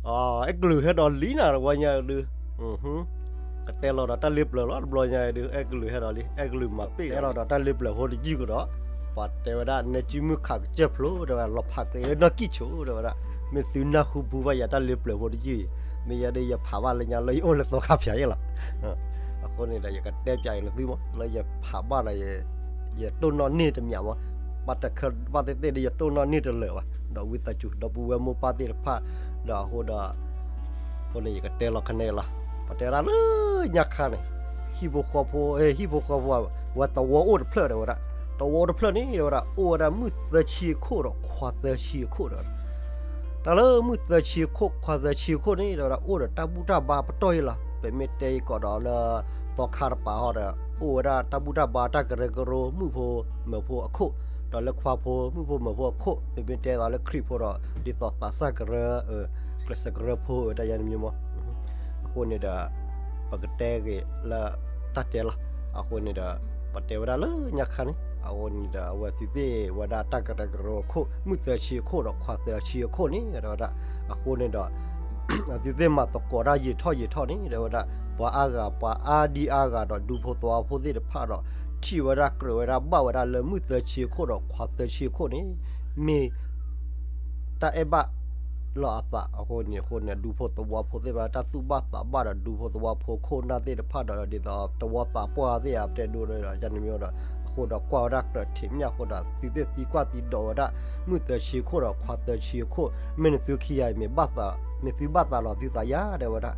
အဲကလုာ်ဟဲဒီးလံနၤတဝီညါဒုး, ကတဲလီၤဒီးတၢ်လ့ပျၢၤလီၤတဘျီညါဒုး, အဲကလုာ်ဟဲဒီးလံ, အဲကလုာ်မၤပ့ၢ်လီၤဒီးတၢ်လ့ပျၢၤဖိတယုၢ်ကဒီး, ပှၤတဲဝဲဒၣ် နဲကၠံမုၢ်ခးကစၢၢ်ဖျိ တဲဝဲဒၣ် လီၤဖးကြ့လၢနီၢ်ကံၣ်ဆိ တဲဝဲဒၣ်, မ့ၢ်သုနၢ်ဟူဘူဘၣ်ယၤတၢ်လ့ပျၢၤဖိတယုၢ်အံၤ, မ့ၢ်ယဲဒၣ်ယဖးဘၣ်လၢညါလၢယအိၣ်လၢသီခါဖၠးယဲလီၤ. အဃိန့ၣ်ဒီး ယကတဲပၠးအံၤနသုမး လၢယဖးဘၣ်ဒီး ယတိၢ်နီၣ်န့ၢ်တမံၤမး, ဘၣ်တခါဘၣ်သ့ၣ်သ့ၣ်ဒီးယတိၢ်နီၣ်န့ၢ်တလၢာ်ဘၣ်, ဒီးဝံသးစူၤ ဒီပုၢ်ဝဲၢ်မိၢ်ပၢ်သ့ၣ်တဖၣ်, ဒီးအဃိဒီး အဃိန့ၣ် ယကတဲလီၤခါန့ၣ်လီၤ. ပတဲဒၣ်လၢညါခါန့ၣ် ဟံၣ်ဖိဃီဖိ ဟံၣ်ဖိဃီဖိ ဝဲသဝီအိၣ်တဖျၢၣ်တဲဝဲဒၣ်, သဝီအိၣ်တဖျၢၣ်န့ၣ်တဲဝဲဒၣ် အိၣ်ဝဲဒၣ်မုၣ်သၢဆံအခိၣ်ဒီးခွါသၢဆံအခိၣ်တဲဝဲဒၣ်. တၢ်လၢမုၣ်သၢဆံအခိၣ် ခွါသၢဆံအခိၣ်န့ၣ်တဲဝဲဒၣ် အိၣ်ဒီးတၢ်ဘူၣ်တၢ်ဘါပတီၢ်အံၤလီၤ. ပမ့ၢ်တဲအံၤကီးဒီးလၢ သီခါတပၤဟီဒီး အိၣ်ဝဲဒၣ်တၢ်ဘူၣ်တၢ်ဘါတၢ်ကရၢကရိ မုၣ်ဖိမၢၤဖိအခိၣ်, ဒီးလၢခွါဖိ မုၣ်ဖိမၢၤဖိအခိၣ်, ပမ့ၢ်တဲသိးလၢခရံာ်ဖိဒီး ဒ်သိးသးစၢ်ကရၢ ကျဲးစၢးကရၢဖိတၢ်ယါန့ၣ်မ့ၢ်မး. အဃိန့ၣ်ဒီး ပကတဲဂ့ၤလၢတၢ်တဲလီၤ. အဃိန့ၣ်ဒီး ပတဲဝဲဒၣ်လၢညါခါန့ၣ် အဃိန့ၣ်ဒီး အဝဲသ့ၣ်သ့ၣ်ဝဲဒၣ်တၢ်ကရၢကရိအခိၣ် မုၣ်သၢဆံအခိၣ်ဒီးခွါသၢဆံအခိၣ်န့ၣ် တဲဝဲဒၣ်. အဃိန့ၣ်ဒီး အဝဲသ့ၣ်သ့ၣ်မၤသကိးတၢ်ယံာ်ထီၣ်ယံာ်ထီၣ်န့ၣ် တဲဝဲဒၣ် ပှၤအါဂၤ ပှၤအါဒံအါဂၤဒီး ဒူဖိသဝီဖိသ့ၣ်တဖၣ်ဒီး ထံၣ်ဝဲဒၣ်ကြၢးဝဲဒၣ်ဘၣ်ဝဲဒၣ်လၢမုၣ်သၢဆံအခိၣ်ဒီးခွါသၢဆံအခိၣ်န့ၣ် မ့ၢ် တၢ်အဲၣ်ဘၣ်လီၤအသးအဃိန့ၣ် အဃိန့ၣ် ဒူဖိသဝီဖိသ့ၣ်တဖၣ် တၢ်သူၣ်ဘၣ်သးဘၣ်ဒီး ဒူဖိသဝီဖိခိၣ်နၢ်သ့ၣ်တဖၣ်ဒီး ဒ်သိးသဝီသးပှၢ်သ့ၣ်ဧါ ပတဲဒိဒီး ယါန့ၣ်မ့ၢ်ဒီး အဃိဒီးကွၢ်ဝဲဒၣ်ကြၢးထံးမ့ၢ်အဃိဒီး သုသ့ၣ်သံကွၢ်သံဒိးဝဲဒၣ် မုၣ်သၢဆံအခိၣ်ဒီးခွါသၢဆံအခိၣ် မ့ၢ်နသုခံဂၤအံၤမ့ၢ်ဘၣ်သး မ့ၢ်သုဘၣ်သးလီၤသုသးယါ တဲဝဲဒၣ်.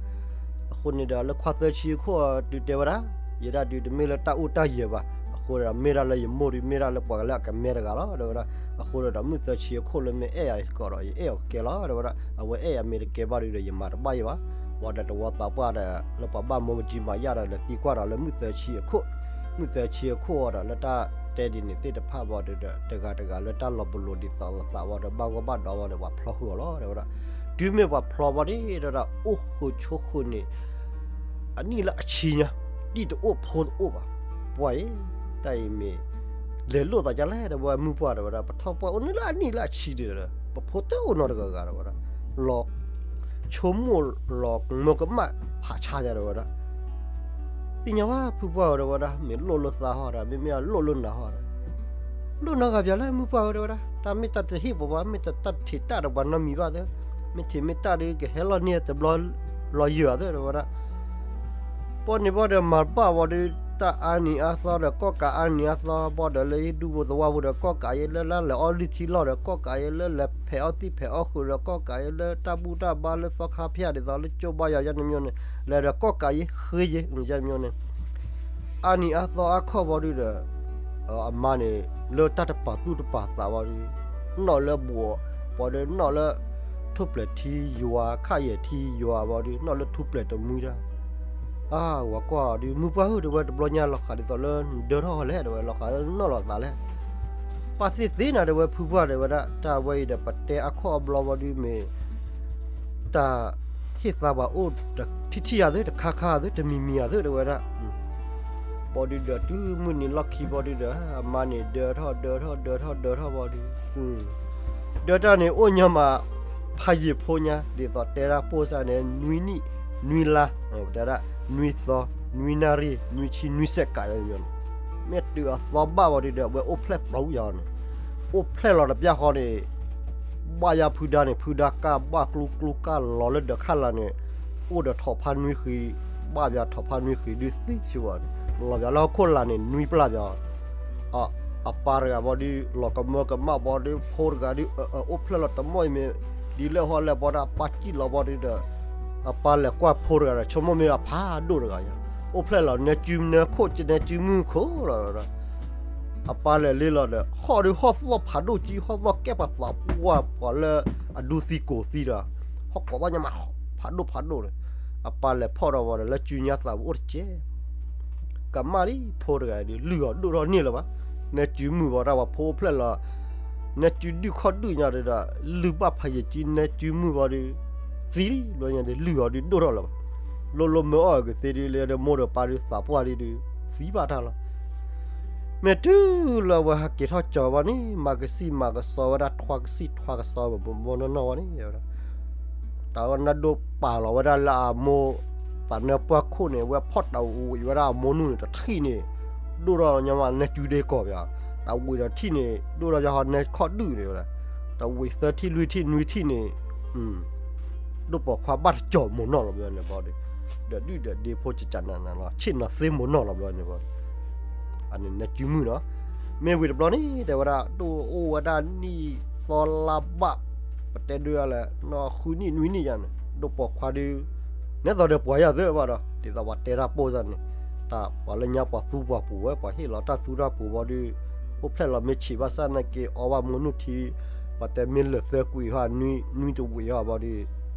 အဃိန့ၣ်ဒီး လၢခွါသၢဆံအခိၣ်ဒုးတဲဝဲဒၣ် ယဲဒၣ်ဒုးတမ့ၢ်လၢတၢ်အိၣ်တၢ်ယၢၤဘၣ်. အဃိဒီးမ့ၢ်ဒၣ်လၢယမိၢ်ဒုး မ့ၢ်ဒၣ်လၢပှၤလၢအကမဲတဂၤလီၤ တဲဝဲဒၣ်. အဃိဒီး မုၣ်သၢဆံအခိၣ်လၢမ့ၢ်အဲၣ်ယၤကီးဒီး ယအဲၣ်အီၤကကဲလီၤ တဲဝဲဒၣ်. အဝဲအဲၣ်ယၤမ့ၢ်တကဲဘၣ်ဒုးဒီး ယမၤတဘၣ်ယဲဘၣ်. ဝံၤဒီးသဝီသးပှၢ်ဒီး လၢပှၤဘၣ်မူကကံမၤယၣ်ဒီး လဲၤသံကွၢ်ဒီးလၢမုၣ်သၢဆံအခိၣ်, မုၣ်သၢဆံအခိၣ်အီၤဒီး လၢတၢ်တဲဒ်န့ၣ်သ့ၣ်တဖၣ်ဘၣ်ဒုးဒီး တဂၤတဂၤလၢတၢ်လီၤပလိာ်ဒ်သိးလိာ်သးဘၣ်ဒီး ဘၣ်ဂီၢ်ဘၣ်ဒီဘၣ်ဒီး ပှၤဖျီဃုာ်အီၤလီၤ တဲဝဲဒၣ်. တုၤမ့ၢ်ပှၤဖျီဘၣ်ဒုးဒီး အိၣ်ဃုာ်ဆိးဃုာ်န့ၣ် အနံၣ်လၢအဆံညါ, တံၢ်တအိၣ်ဖိတအိၣ်ဘၣ်. ပှၢ်အံၤ တၢ်အံၤမ့ၢ် လဲၤလိာ်သးဒ်လဲၣ် တဲဝဲမုၢ်ပှၢ် တဲဝဲဒၣ်. ပထီၣ်ပှၢ်အိၣ်န့ၣ်လၢအနံၣ်လၢအဆံဒုးဒီး ပဖိတအိၣ်နီတဂၤဂၤ တဲဝဲဒၣ်. လီၤ ဆိကမိၣ်လီၤကမၢကမၣ်ဖးဆါယါ တဲဝဲဒၣ်. သ့ၣ်ညါဘၣ်ဖုပှၢ်ဧၢ တဲဝဲဒၣ်, မ့ၢ်လိၣ်လၢသးဟီဒီး မ့မ့ၢ်အလိၣ်လၢနၤဟီဒီး လိၣ်နီတဂၤဘၣ်လၢမုၢ်ပှၢ်ဧၢ တဲဝဲဒၣ်. တၢ်မ့ၢ်တၢ်တဟ့ၣ်ပှၤဘၣ်, မ့ၢ်တၢ်တထံးတၢ်ဒီးပှၤနီတမံၤဘၣ်သၢ, မ့ၢ်ထံးမ့ၢ်တၢ်ဒုးကဟဲလီၤန့ၢ်တဘျီလီၤယၢၤသၢ တဲဝဲဒၣ်. ပှၢ်န့ၣ်ဘၣ်ဒီးမၤဘၣ်ဝံၤဒီး တၢ်အါနံၤအါသီဒီး ကီၢ်ကးအါနံၤအါသီဘၣ်ဒီး လၢဒူဖိသဝီဖိဒီး ကီၢ်ကးယဲလၢလၢလဲၤအီလုၢ်ထံလီၢ်ဒီး ကီၢ်ကးယဲလၢလဲၤဖဲးအီၣ်သံၣ်ဖဲးအီၣ်ဃုာ်ဒီး ကီၢ်ကးယဲလၢတၢ်ဘူၣ်တၢ်ဘါလၢသီခါဖၠၣ်ဒ်သိးလၢကၠိဘါယွၤယါန့ၣ်မ့ၢ်န့ၣ် လဲၤဒီးကီၢ်ကးယဲဃ့ယဲန့ၣ်မ့ၢ်န့ၣ် အါနံၤအါသီအါခီၣ်ဘၣ်ဒုးဒီး အမါန့ၣ် လၢတၢ်တပာ်သူၣ်တပာ်သးဘၣ်ဒုး နီၣ်လၢဘှီး ဘၣ်ဒီးနီၣ်လၢ ထူၣ်ပျဲၢ်ထံယွၤ ခၣ်ယဲၢ်ထံယွၤဘၣ်ဒုး နီၣ်လၢထူၣ်ပျဲၢ်တမှံတၢ်. အၢ ဝၤကွၢ်အီၤဒုး မုၢ်ပှၢ်ဧၢ တဲဝဲ တဘျီညါလီၤဃးဒ်သိးလၢနဒၢထီၣ်ဟီလဲၣ် တဲဝဲ လီၤဃးလၢနနီၣ်လီၤသးလဲၣ်. ပၢ်သ့ၣ်သ့ၣ်နၤ တဲဝဲ ဖုပှၢ် တဲဝဲဒၣ် တၢ်ဝဲအံၤဒီး ပတဲအါခီၣ်အဘျီဘၣ်ဒုးမ့ၢ် တၢ်ဟ့ၣ်သါပှၤအိၣ်ထံထံယၤသ့ တခါခါသ့ တမံၤမံၤယၤသ့ တဲဝဲဒၣ်. ဘၣ်ဒုးဒီး တုၤမုၢ်နံၤလီၢ်ခံဘၣ်ဒုးဒီး အမါန့ၣ်ဒၢထီၣ်ဒၢထီၣ်ဒၢထီၣ်ဒၢထီၣ်ဘၣ်ဒုး ဒၢတၢ်န့ၣ် အိၣ်ညီမး ဖးယံာ်ဖိညါ ဒ်သိးတဲဒၣ်ပိၢ်စၢ်န့ၣ် နွံနံၣ် နွံလါ တဲဒၣ် နွံသီ နွံနၣ်ရံၣ် နွံဆံ နွံစဲးကးယၤန့ၣ် မ့ၢ်တုၤအသီဘၣ်ဘၣ်ဒုးဒီး အဝဲအိၣ်ဖျဲၣ်ပျီယၤန့ၣ် အိၣ်ဖျဲၣ်လီၤတဘျီဃီန့ၣ် ဘၣ်ယၤဖုဒါန့ၣ် ဖုဒါကၢ်ဘၣ်ကျူကျူကၢ်လီၤလၢဒၢးခၣ်လၤန့ၣ် အိၣ်ဒီးထိးဖးနွံဃံ ဘၣ်ယၤထိးဖးနွံဃံဒုးသံဆူဘၣ်န့ၣ် လီၤယၤလၢဟီၣ်ခိၣ်လာ်န့ၣ် နွံပျၢ်ယၤ အပၢ်တဂၤဘၣ်ဒုး လီၤကမၢကမၣ်ဘၣ်ဒုး ဖိတဂၤဒုး အၢ အိၣ်ဖျဲၣ်လီၤတမီၢ်အံၤမ့ၢ် ဒ်လဲၣ်ဟီလဲၣ်ဘၣ်ဒီး အပၢ်စံၣ်လီၤဘၣ်ဒုးဒီး အပၢ်လဲၤကွၢ်ဖိတဂၤဒီး ဆိကမိၣ်မ့ၢ်အဖးဒိၣ်တဂၤယၤ အိၣ်ဖျဲၣ်လီၤ နဲကုနဲခိၣ် နဲကုမုၢ်ခိၣ်လီၤဒီး အပၢ်လဲၤလ့လီၤဒီး ဟီၣ်ဒုးဟီၣ်သီၣ်ဖးဒိၣ်ကံ ဟီၣ်သီၣ်ကဲပှၤသးပှၢ်ပှၤလၢအဒူသံကိၢ်သံဒီး ဟီၣ်ကိးသီၣ်ညါမး ဖးဒိၣ်ဖးဒိၣ်န့ၣ် အပၢ်လဲၤဖီၣ်ဒီးဝဲဒီး လၢကုညါသးပူၤအိၣ်တကဲး ကမၣ်လံ ဖိတဂၤဒုး လုၢ်အီၤဒိၣ်ထီၣ်န့ၢ်လၢၤဘၣ် နဲကုမုၢ်ဘၣ်တၢ်ဝဲဖိအိၣ်ဖျဲၣ်လီၤ နဲကုဒုၣ်ခီၣ်ဒုၣ်ညါဒီး လုၢ်ဘၣ်ဖးယံာ်ကံ နဲကုမုၢ်ဘၣ်ဒုး သံလံ ဘျီညါဒုး လုၢ်အီၤဒုးဒိၣ်ထီၣ်လၢၤဘၣ် လိလိမ့ၢ်အီၣ်ကသ့ဒုး လၢဒီးမိၢ်ဒီးပၢ်ဒုးသးပှၢ်ဒုး သံဘၣ်တၢ်လီၤ မ့ၢ်တုၤလၢအဝဲဟဲက့ၤထီၣ်ကၠီၤဘၣ်န့ၣ် မၤကစံၣ်မၤကစီဝဲဒၣ် ထွါကစံၣ်ထွါကစီဝဲ ဘီဘီနီၢ်နီၢ်ဝဲန့ၣ် တဲဝဲဒၣ် တၢ်အီၣ်နၢ်ဒိၣ်ပာ်လီၤဝဲဒၣ်လၢအမိၢ်သးနၢပှၢ်ခိၣ်န့ၣ် ဝဲဖီၣ်တၢ်ဝံၤဝဲဒၣ်အမိၢ်နုၢ်န့ၣ် တထံၣ်န့ၣ် ဒိၣ်ထီၣ်ညီမး နဲကုဒ့ကီၢ်ပၠး, တၢ်ဝံၤဒီးထံၣ်န့ၣ် ဒိၣ်ထီၣ်ညီဟီနဲခီၣ်ဒုၣ်န့ၣ်ဝဲဒၣ်, တၢ်ဝံၤသၢထံၣ်လွံၢ်ထံၣ်နွံထံၣ်န့ၣ် ဒိၣ်ပိာ်ခွါဘၣ်တကၠီၤမိၢ်နီၢ်လီၤဘျီန့ၣ်ဘီဒီး, ဒီးဒုၣ်ဒီးဒ့ဖိကကနၤနၤလီၤ ဆ့ၣ်နီၤသ့မိၢ်နီၢ်လီၤဘျီန့၁ၣ် အန့ၣ်နဲကုမုၣ်နီၤ, မ့ၢ်ဝံၤတဘျီန့ၣ် တဲဝဲဒၣ် ဒိၣ်အိၣ်ဝဲဒၣ်နံၣ်သီလါဘၣ်, ပတဲဒုးလဲၣ် နီၢ်ဃုနံၣ်နွံနံၣ်ယါန့ၣ် ဒိၣ်ပိာ်ခွါဒုး နဲသိးဒီးပှၤယၤသၢဘၣ်ဒီး ဒ်သိးပှၤတဲတၢ်ပိၢ်စၢ်န့ၣ်, တၢ်ပှၤလၢညါပှၤသူပှၤပူၤဝဲ ပှၤဟ့ၣ်လီၤတၢ်သူတၢ်ပူၤဘီဒုး, အိၣ်ဖျဲၣ်လီၤမ့ၢ်ဆံးဘၣ်ဆၣ်နာ်က့ အီၣ်ဘၣ်မိၢ်နုၢ်ထံ, ပှၤတဲမ့ၢ်လၢာ်သၢကွံာ်ဟီ နွံတဝံာ်ဟီဘီဒီး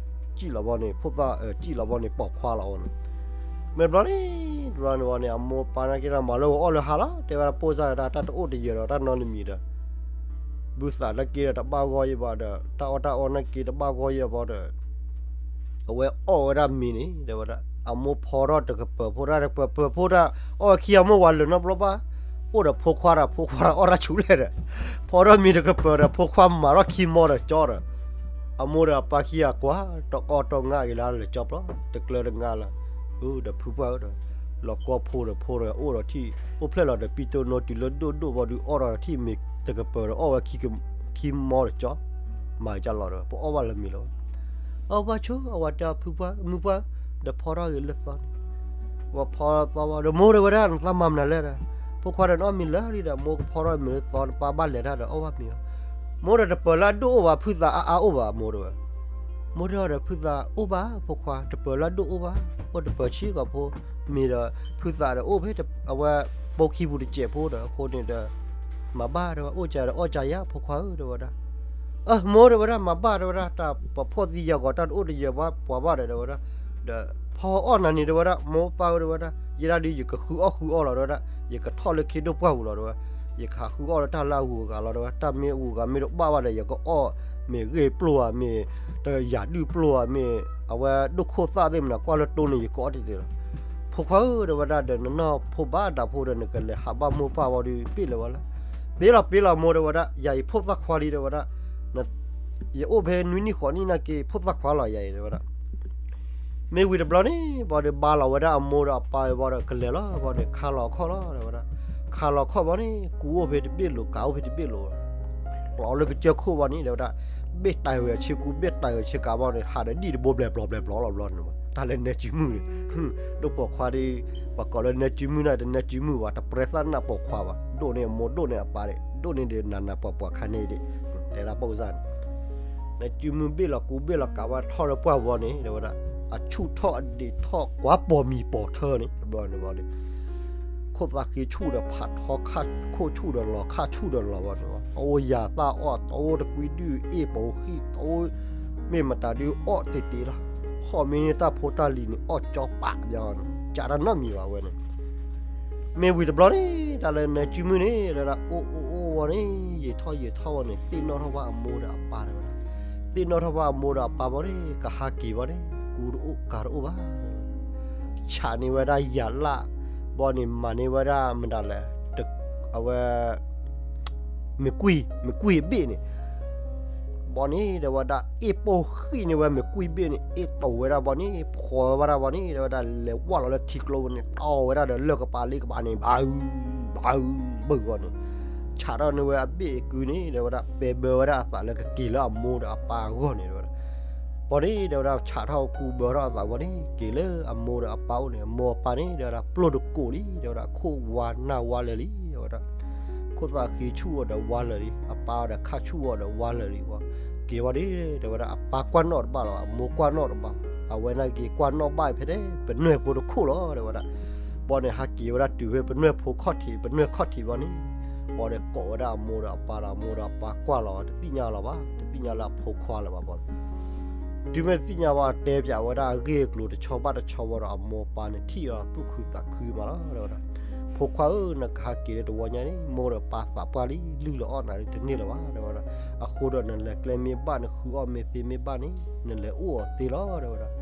စံၣ်လီၤဘီန့ၣ် ဖိသၣ်စံၣ်လီၤဘီန့ၣ် ပိာ်ခွါလီၤအီၤန့ၣ်, မ့ၢ်ဘျီန့ၣ် တဘျီန့ၣ်ဘီန့ၣ် အမိၢ်ပၢ်နာ်က့ဒီး မၤလၢအီၣ်လၢဟါလီၤ တဲဝဲဒၣ်ပိၢ်စၢ်တၢ် တၢ်တအိၣ်တယၢၤဒီးတၢ်နီတမံၤဒီး ဘုသးနာ်က့ဒီးတဘၣ်ဂီၢ်ယံၤဘၣ်ဒီး တၢ်အီၣ်တၢ်အီနာ်က့တဘၣ်ဂီၢ်ယံၤဘီဒီး အဝဲအီၣ်ဝဲဒၣ်မ့ၤန့ၣ် တဲဝဲဒၣ် အမိၢ်ဖီထီၣ်တကပၤဖိတၢ်တကပၤပၤဖိတၢ် အီၣ်ဝဲခံအမိၢ်ဝၤလၢာ်နီတဘျီဘၣ်, အိၣ်ဒီးဖိခွါဒီး ဖိခွါဒီးအီၣ်တၢ်ဆူးလဲၣ်ဒီး ဖီထီၣ်မ့ၤတကပၤဒီး ဖိခွါမၤထီၣ်ခံမီဒီးကၠီဒီး အမိၢ်ဒီးအပၢ်ခံဂၤကွၢ် တအီၣ်တငၢ်အံၤလၢလၢာ်ကၠီပျီ တကျၢတငၢ်လၢ အၢ ဒီးဖုပှၢ်ဧၢဒီး လီၤကီဖိဒီးဖိဒီးအိၣ်ဒီးထံၣ် အိၣ်ဖျဲၣ်လီၤဒီးပံတိၢ်နီတုၤလၢဒိၣ်ဒိၣ်ဘီဒုး အီၣ်ဒီးထံၣ်မ့ၤတကပၤဒီး အီၣ်ဝဲခံမီဒီးကၠီ မၤကၢ်လီၤဒီး ပအီၣ်ဘၣ်လၢမ့ၤလီၤ အီၣ်ဘၣ်ဆိ အဝဲတဲဖုပှၢ်မုၢ်ပှၢ် ဒီးဖီထီၣ်ဂ့ၤလၢသီန့ၣ်, ဝဲဖီထီၣ်သီဘၣ်ဒီး မိၢ်တဲဝဲဒၣ် နသးမၤမနုၤလဲၣ်ဒီး, ဖိခွါဒီးနအီၣ်မ့ၤလၢာ်လံဒီး မိၢ်ကဖီထီၣ်မ့ၤလၢသီ နပၢ်ဘၣ်လဲၤတၢ်ဒီးအီၣ်ဘၣ်မ့ၤအီၤ, မိၢ်ဒီးတပၤလၢအဒိၣ်အိၣ်ဘၣ် ဖုသးအါအါအိၣ်ဘၣ် မိၢ်တဲဝဲ, မိၢ်တဲဒီးဖုသးအိၣ်ဘၣ် ဖိခွါ တပၤလၢအဒိၣ်အိၣ်ဘၣ်, အိၣ်တပၤဆံကီၢ်ဖိ, မ့ၢ်ဒီးဖုသးဒီးအိၣ်ဖဲအဝဲ ပိာ်ခံပူၤတစဲးဖိဒီး အဃိန့ၣ်ဒီး မၤဘၣ်တဲဝဲ အိၣ်ကဒီးအီၣ်ကယါ ဖိခွါဧၢ တဲဝဲဒၣ် အၢ မိၢ်တဲဝဲဒၣ် မၤဘၣ်တဲဝဲဒၣ် တၢ်ပဖှီၣ်သံယာ်ဂီၤတၢ်တအိၣ်တယၢၤဘၣ်ပှၤဘၣ်ဒီး တဲဝဲဒၣ်, ဒီးဖီအီၣ်နၤန့ၣ် တဲဝဲဒၣ် မိၢ်ပၢ်ဧၢ တဲဝဲဒၣ် ယဲဒၣ်ဒုး ယကဃုအီၣ်ဃုအီလီၤ တဲဝဲဒၣ်, ယကထီၣ်လၢခ့ဒိၣ်ပှၢ်ပူၤလီၤ တဲဝဲ, ယကဟးဃုအီၣ်လၢတၢ်လၢအဂုၤအဂၤလီၤ တဲဝဲ, တၢ်မ့ၢ်အဂုၤအဂၤမ့ၢ်တဘၣ်ဘၣ်ဒီး ယကအီၣ်မ့ၢ်ဂ့ၢ်ပျိဧါ မ့ၢ်တယၤဒုၣ်ပျိဧါ မ့ၢ်အဝဲဒိၣ်ခိၣ်သၣ်သ့ၣ်မနၤ ကွၢ်လၢတိန့ၣ် ယကအီၣ်တ့ၢ်တ့ၢ်လီၤ ဖိခွါဧၢ တဲဝဲဒၣ် ဒီးနနီၢ်ဖိဘၣ်ဒၣ်ဖိဒီး နကလဲၤဟးဘၣ်မိၢ်ပၢ်ဝံၤဒီး ပ့ၢ်လၢၤဝဲလဲၣ်, ပ့ၢ်လီၤပ့ၢ်လီၤ မိၢ်တဲဝဲဒၣ် ယၤအံၤဖိသၣ်ခွါလံ တဲဝဲဒၣ်, ယအိၣ်ဖဲနွံနံၣ်ဃိးနံၣ်နာ်က့ ဖိသၣ်ခွါလီၤယၤအံၤ တဲဝဲဒၣ် မ့ၢ်ဝံၤတဘျီန့ၣ် ဘၣ်ဒီးဘါလီၤဝဲဒၣ်အမိၢ်ဒီးအပၢ်ဝံၤဘၣ်ဒီး ကလဲၤလီၤ ဘၣ်ဒီးခါလီၤအခီၣ်လီၤ တဲဝဲဒၣ်, ခါလီၤအခီၣ်ဘၣ်န့ၣ် ကူအိၣ်ဖဲတဘ့ၣ်လိၤ ကးအိၣ်ဖဲတဘ့ၣ်လိၤ လီၤလၢကစၢၢ်ခိၣ်ဘၣ်န့ၣ် တဲဝဲဒၣ်, ဘ့ၣ်တၢ်ဂဲၤဆ့ကူ ဘ့ၣ်တၢ်ဂဲၤဆ့ကၤဘၣ်န့ၣ် ဟးဒီးဒံၣ်တဘိဘျဲၣ်ဘျီဘျဲၣ်ဘျီလီၤဘျီန့ၣ် တၢ်လၢနဲကုမုၣ်န့ၣ်, ဒိၣ်ပိာ်ခွါဒီး ပှၤကိးလၢနဲကုမုၣ်န့ၣ် တနဲကုမုၣ်ဘၣ် တပြဲသၣ်နၢ်ပိာ်ခွါဘၣ် ဒိၣ်န့ၢ်အမိၢ်ဒိၣ်န့ၢ်အပၢ်ဒီး ဒိၣ်န့ၢ်ဒီးနၤနၤပှၤပှၤခါန့ၣ်ဒီး တဲဒၣ်ပိၢ်စၢ်န့ၣ် နဲကုမုၣ်ဘ့ၣ်လီၤကူဘ့ၣ်လီၤကးဘၣ် ထီၣ်လၢပှၢ်ဝီန့ၣ် တဲဝဲဒၣ်, အဆူၣ်ထီၣ်အဒံးထီၣ် ကွၢ်ပိာ်မံၤပိာ်ထၢန့ၣ် တဘျီန့ၣ်ဘၣ်ဒီး ခိၣ်သးဃ့ဆူၣ်ဒီးဖးထီ ခါခိၣ်ဆူၣ်ဒီးလီၤ ခါဆူၣ်ဒီးလီၤဘၣ်န့ၣ် အအိၣ်ယၤသၣ်အီၣ် တအိၣ်တကွံဒုၣ်အ့ၣ်ပိာ်ဃံၣ် တအိၣ် မ့ၢ်မတၤဒုးအီၣ်တ့ၢ်တ့ၢ်လီၤ, ဖီၣ်မ့ၢ်န့ၢ်တၢ်ဖိတၢ်လံၤန့ၣ် အီၣ်ကၠီပာ်ဘၣ်န့ၣ် ကးတၢ်နီတမံၤဘၣ်ဝဲန့ၣ် မ့ၢ်ဝံၤတဘျီန့ၣ် တၢ်လၢနဲကုမုၣ်န့ၣ် တဲဝဲဒၣ် အိၣ်အိၣ်အိၣ်ဝဲန့ၣ် ယံာ်ထီၣ်ယံာ်ထီၣ်ဝဲန့ၣ် သ့ၣ်နီၣ်ထီၣ်ဘၣ်အမိၢ်ဒီးအပၢ်တဲဝဲဒၣ်, သ့ၣ်နီၣ်ထီၣ်ဘၣ်အမိၢ်ဒီးအပၢ်ဘၣ်န့ၣ် ကဟးက့ၤဘၣ်န့ၣ် ကူတအိၣ်ကၤတအိၣ်ဘၣ် ဆးန့ၢ်ဝဲဒၣ်ယၤလၣ် ဘၣ်န့ၣ် မၤန့ၢ်ဝဲဒၣ်မတၤလဲၣ် အဝဲ မ့ၢ်ကွံာ် မ့ၢ်ကွံာ်အဘ့ၣ်န့ၣ် ဘၣ်န့ၣ် တဲဝဲဒၣ် အ့ၣ်ပိာ်ဃံၣ်န့ၢ်ဝဲမ့ၢ်ကွံာ်ဘ့ၣ်န့ၣ် အ့ၣ်တိာ်ဝဲဒၣ်ဘၣ်န့ၣ် ဖှီၣ်ဝဲဒၣ်ဘၣ်န့ၣ် တဲဝဲဒၣ် လဲၤဝၢ်လီၤလၢထံကျိဝဲန့ၣ် တီၢ်ဝဲဒၣ်ဒီးလၢကပၤလ့ကပၤန့ၣ် ဘၣ်အု ဘၣ်အု ဘၣ်အုဘၣ်န့ၣ် ဆးထီၣ်န့ၢ်ဝဲအဘ့ၣ်အကုန့ၣ် တဲဝဲဒၣ် ပဲဘၢဝဲဒၣ်အသးလၢကက့ၤလၢအမိၢ်ဒီးအပၢ်အဂီၢ်န့ၣ် တဲဝဲဒၣ် ဘၣ်န့ၣ် တဲဝဲဒၣ် ဆးထီၣ်ကူဘၢထီၣ်အသးဝဲန့ၣ် က့ၤလၢအမိၢ်ဒီးအပၢ်အိၣ်န့ၣ် အမိၢ်အပၢ်န့ၣ် တဲဝဲဒၣ် ပျိၢ်တကိးလံ တဲဝဲဒၣ် ခိၣ်ဝါနၢ်ဝါလၢာ်လံ တဲဝဲဒၣ် ခိၣ်သးဃ့ဆူၣ်အီၤဒီးဝါလၢာ်လံ အပၢ်ဒီးခါဆူၣ်အီၤဒီးဝါလၢာ်လံ က့ၤဝဲန့ၣ် တဲဝဲဒၣ် အပၢ်ကွၢ်နီၣ်တဘၣ်လီၤ အမိၢ်ကွၢ်နီၣ်တဘၣ် အဝဲန့ၣ်က့ၤကွၢ်နီၣ်ဘၣ်ဖဲန့ၣ် ပနွဲၢ်ဖိတခိၣ်လီၤ တဲဝဲဒၣ် ဘၣ်န့ၣ် ဟးက့ၤဝဲဒၣ်တုၤဖဲပနွဲၢ်ဖိခီၣ်ထံး ပနွဲၢ်ခီၣ်ထံးဘၣ်န့ၣ် ဘၣ်ဒီးကိးဝဲဒၣ်အမိၢ်ဒီးအပၢ်ဒီး အမိၢ်ဒီးအပၢ်ကွၢ်လီၤ တသ့ၣ်ညါလီၤဘၣ် တသ့ၣ်ညါလၢအဖိခွါလၢၤဘၣ်ဘၣ် တုၤမ့ၢ်တသ့ၣ်ညါဘၣ် တဲပၠးဝဲဒၣ်အဂ့ၢ်အကျိၤတဆီဘၣ်တဆီဘၣ်ဒီး အမိၢ်အပၢ်န့ၣ်ထံၣ်ဒီးသူၣ်ခုသးခုမးလီၤ တဲဝဲဒၣ် ဖိခွါဧၢ နကဟးက့ၤလၢတဝီညါန့ၣ် မိၢ်ဒီးပၢ်သးပှၢ်လံ လုၢ်လီၤအီၣ်နၤတန့ၢ်လၢၤဘၣ် တဲဝဲဒၣ် အဃိဒီးနလဲၤကျဲမ့ၢ်ဘၣ် နဃုအီၣ်မ့ၢ်သ့မ့ၢ်ဘၣ်န့ၣ် နလဲၤအိၣ်အီၤသ့လီၤ တဲဝဲဒၣ်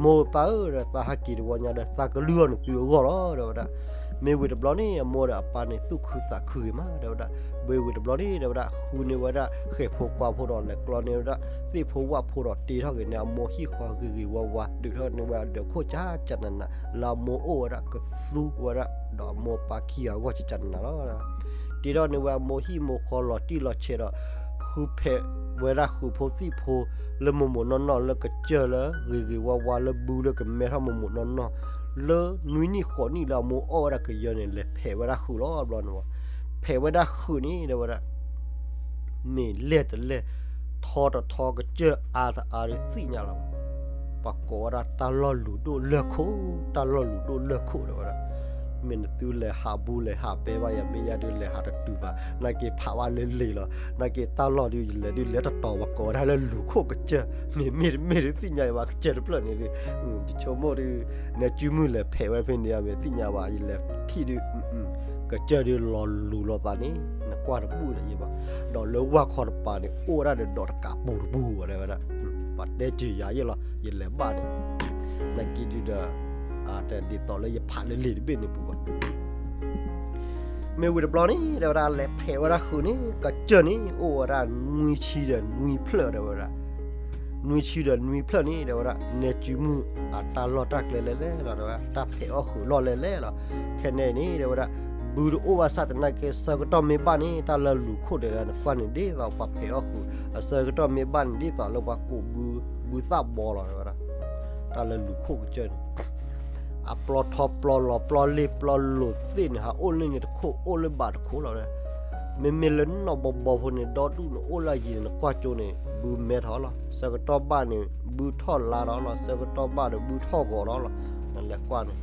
မိၢ်ပၢ်ဧၢ ဒီးသးဟးက့ၤတဝီညါဒီး သးကလုၢ်အီၣ်နသုအဂီၢ်လီၤ တဲဝဲဒၣ် မ့ၢ်ဝံၤတဘျီန့ၣ် အမိၢ်ဒီးအပၢ်န့ၣ် သူၣ်ခုသးခုဂ့ၤမး တဲဝဲဒၣ်. မ့ၢ်ဝံၤတဘျီန့ၣ် တဲဝဲဒၣ် ဃုန့ၢ်ဝဲဒၣ် ဃဲၤဖိကွၢ်ဖိဒီး လဲၤကျီန့ၢ်ဝဲဒၣ် သ့ၣ်ဖိဝၣ်ဖိဒီး တ့ထီၣ်က့ၤန့ၣ် အမိၢ်ဟံၣ်ဃီဂ့ၤဂ့ၤဝါဝါ ဒုးထီၣ်န့ၢ်ဝဲအဒၢးခိၣ် ကၠၢ်ကၠၢ်နးနး လၢအမိၢ်အိၣ်ဝဲဒၣ်ကသူဝဲဒၣ် ဒီးအမိၢ်ပၢ်ခံဂၤအဂီၢ် ကၠၢ်ကၠၢ်နးနးလီၤ. တ့ထီၣ်န့ၢ်ဝဲအမိၢ်ဟံၣ်မိၢ်ဃီ လီၤတံၢ်လီၤဆဲးဒီး ဃုဖဲးဝဲဒၣ်ဃုးဖိသံၣ်ဖိ လၢမိၢ်မိၢ်နီၢ်နီၢ် လၢကစၢၢ်လၢဂ့ၤဂ့ၤဝါဝါ လၢဘုလၢကမဲထီၣ်မိၢ်မိၢ်နီၢ်နီၢ် လၢနွံနံၣ်ဃိးနံၣ်လၢအမိၢ်အီၣ်ဝဲဒၣ်ကယၢန့ၣ် လဲၤဖဲးဝဲဒၣ်ဃုးလီၤ. ဘျီန့ၣ်ဝဲ ဖဲးဝဲဒၣ်ဃုးန့ၣ် တဲဝဲဒၣ် မ့ၢ်လဲၢ်တလဲၢ် ထီတထီ ကစၢၢ်အါတအါဒီး သ့ၣ်ညါလီၤဘၣ်. ပှၤကိးဝဲဒၣ်တၢ်လီၢ်လူၤဒိၣ်လၢၢ်ခိၣ်, တၢ်လီၢ်လူၤဒိၣ်လၢၢ်ခိၣ် တဲဝဲဒၣ်. မ့ၢ်နသုလဲၤဟးဘူလဲၤဟးဘဲဘၣ်ယၤ မ့ၢ်ယၤဒုးလဲၤဟးတတုၤဘၣ်, နာ်က့ၤဖးဘၣ်လၢလ့ၤလီၤ. နာ်က့ၤတၢ်လီၢ်ဒုး ယလဲၤဒုးလဲၤတတီၤ ပှၤကိးဝဲဒၣ်လၢလူၤခိၣ်ကစၢၢ်, မ့မ့ၢ်တမ့ၢ်ဒုးသ့ၣ်ညါဘၣ် ကစၢၢ်တဖျၢၣ်န့ၣ်ဒုး, ယဆိကမိၣ်ဒုး နဲကုမုၢ်လဲၤဖဲးဝဲဖဲန့ၣ် မ့ၢ်သ့ၣ်ညါဘၣ် ယလဲၤထံၣ်ဒုး ကစၢၢ်ဒုးလီၤလူၤလီၤသးန့ၣ် နကွၢ်တဘူၣ်ဒီးယဘၣ်, ဒီးလၢဝၣ်ခီတပၤန့ၣ် အိၣ်ဝဲဒၣ်ဒီးဒီးတကးပူၤတပူၤဝဲဒၣ်, ပှၤတဲစ့ၤယၤယ့ၣ်လီၤ ယလဲၤဘၣ်န့ၣ်, နာ်က့ၤဒုးဒီး တဒ်သိးလၢယဖးလၢလ့ၤတဘ့ၣ်န့ၣ်ပူၤဘၣ်. မ့ၢ်ဝံၤတဘျီန့ၣ် တဲဝဲဒၣ် လဲၤဖဲးဝဲဒၣ်ဃုးန့ၣ် ကစၢၢ်န့ၣ် အိၣ်ဝဲဒၣ်နွံဆံဒီးနွံဖျၢၣ် တဲဝဲဒၣ်. နွံဆံဒီးနွံဖျၢၣ်န့ၣ် တဲဝဲဒၣ် နဲကုမုၢ်အတၢ်လီၢ်တၢ်ကျဲလဲၣ်လဲၣ်လီၤ တဲဝဲဒၣ်, တၢ်ဖဲးအီၣ်ဃုးလီၢ်လဲၣ်လဲၣ်လီၤ. ခဲန့ၣ်န့ၣ် တဲဝဲဒၣ် ဘုတအိၣ်ဘၣ်ဆၣ်သနာ်က့ ဆၢကတီၢ်မ့ၢ်ဘၣ်န့ၣ် တၢ်လၢလူၤခိၣ်ဒဲးလၢနကွၢ်န့ၣ် ဒ်သိးပှၤဖဲးအီၣ်ဃုး, အဆၢကတီၢ်မ့ၢ်ဘၣ်န့ၣ် ဒ်သိးလၢပှၤကိးဘု ဘုသၣ်ဘီလီၤ တဲဝဲဒၣ်. တၢ်လၢလူၤခိၣ်ကစၢၢ်န့ၣ် အပျီထီပျီလီၤ ပျီလ့ၣ်ပျီလိၤသ့ၣ်န့ၣ် ဟးအိၣ်လၢန့ၣ်တခိၣ် အိၣ်လၢဘးတခိၣ်လီၤ. မ့မ့ၢ်လၢနီၢ်ဘီဘီဖိန့ၣ် ဒီဒူၣ်န့ၣ် အိၣ်လၢအယံၤန့ၣ် နကွၢ်ကၠိန့ၣ် ဘုမဲထီၣ်လီၤ. ဆၢကတီၢ်ဘၣ်န့ၣ် ဘုထီၣ်လါဒီးလီၤ. ဆၢကတီၢ်ဘၣ်ဒီး ဘုထီၣ်ဂီၤဒီးလီၤ. နလဲၤကွၢ်န့ၣ်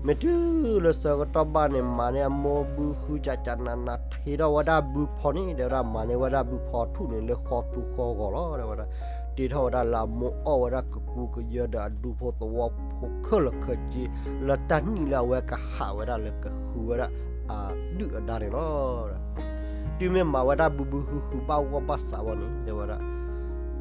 မ့ၢ်တုၤလၢဆၢကတီၢ်ဘၣ်န့ၣ် မၤန့ၢ်အမိၢ်ဘုဃုကၠးကၠးနးနး ထ့ထီၣ်ဝဲဒၣ်ဘုဖီန့ၣ် တဲဝဲဒၣ် မၤန့ၢ်ဝဲဒၣ်ဘုဖီထူၣ်န့ၣ် လၢဃီသူဃီဂီၤလီၤ တဲဝဲဒၣ်. တ့ထီၣ်ဝဲဒၣ်လၢအမိၢ်အီၣ်ဝဲဒၣ်ကကူကယၢဒီးအဒူဖိသဝီဖိခဲလၢာ်ခဲဆ့ လၢတၢ်နံၣ်လၢအဝဲကဟးဝဲဒၣ်လၢကဃုဝဲဒၣ်အဒုၣ်အဒါန့ၣ်လီၤ. တုၤမ့ၢ်မၤဝဲဒၣ်ဘုဘုဃုဃုဘၣ်ဂီၢ်ဘၣ်စးဝဲန့ၣ် တဲဝဲဒၣ်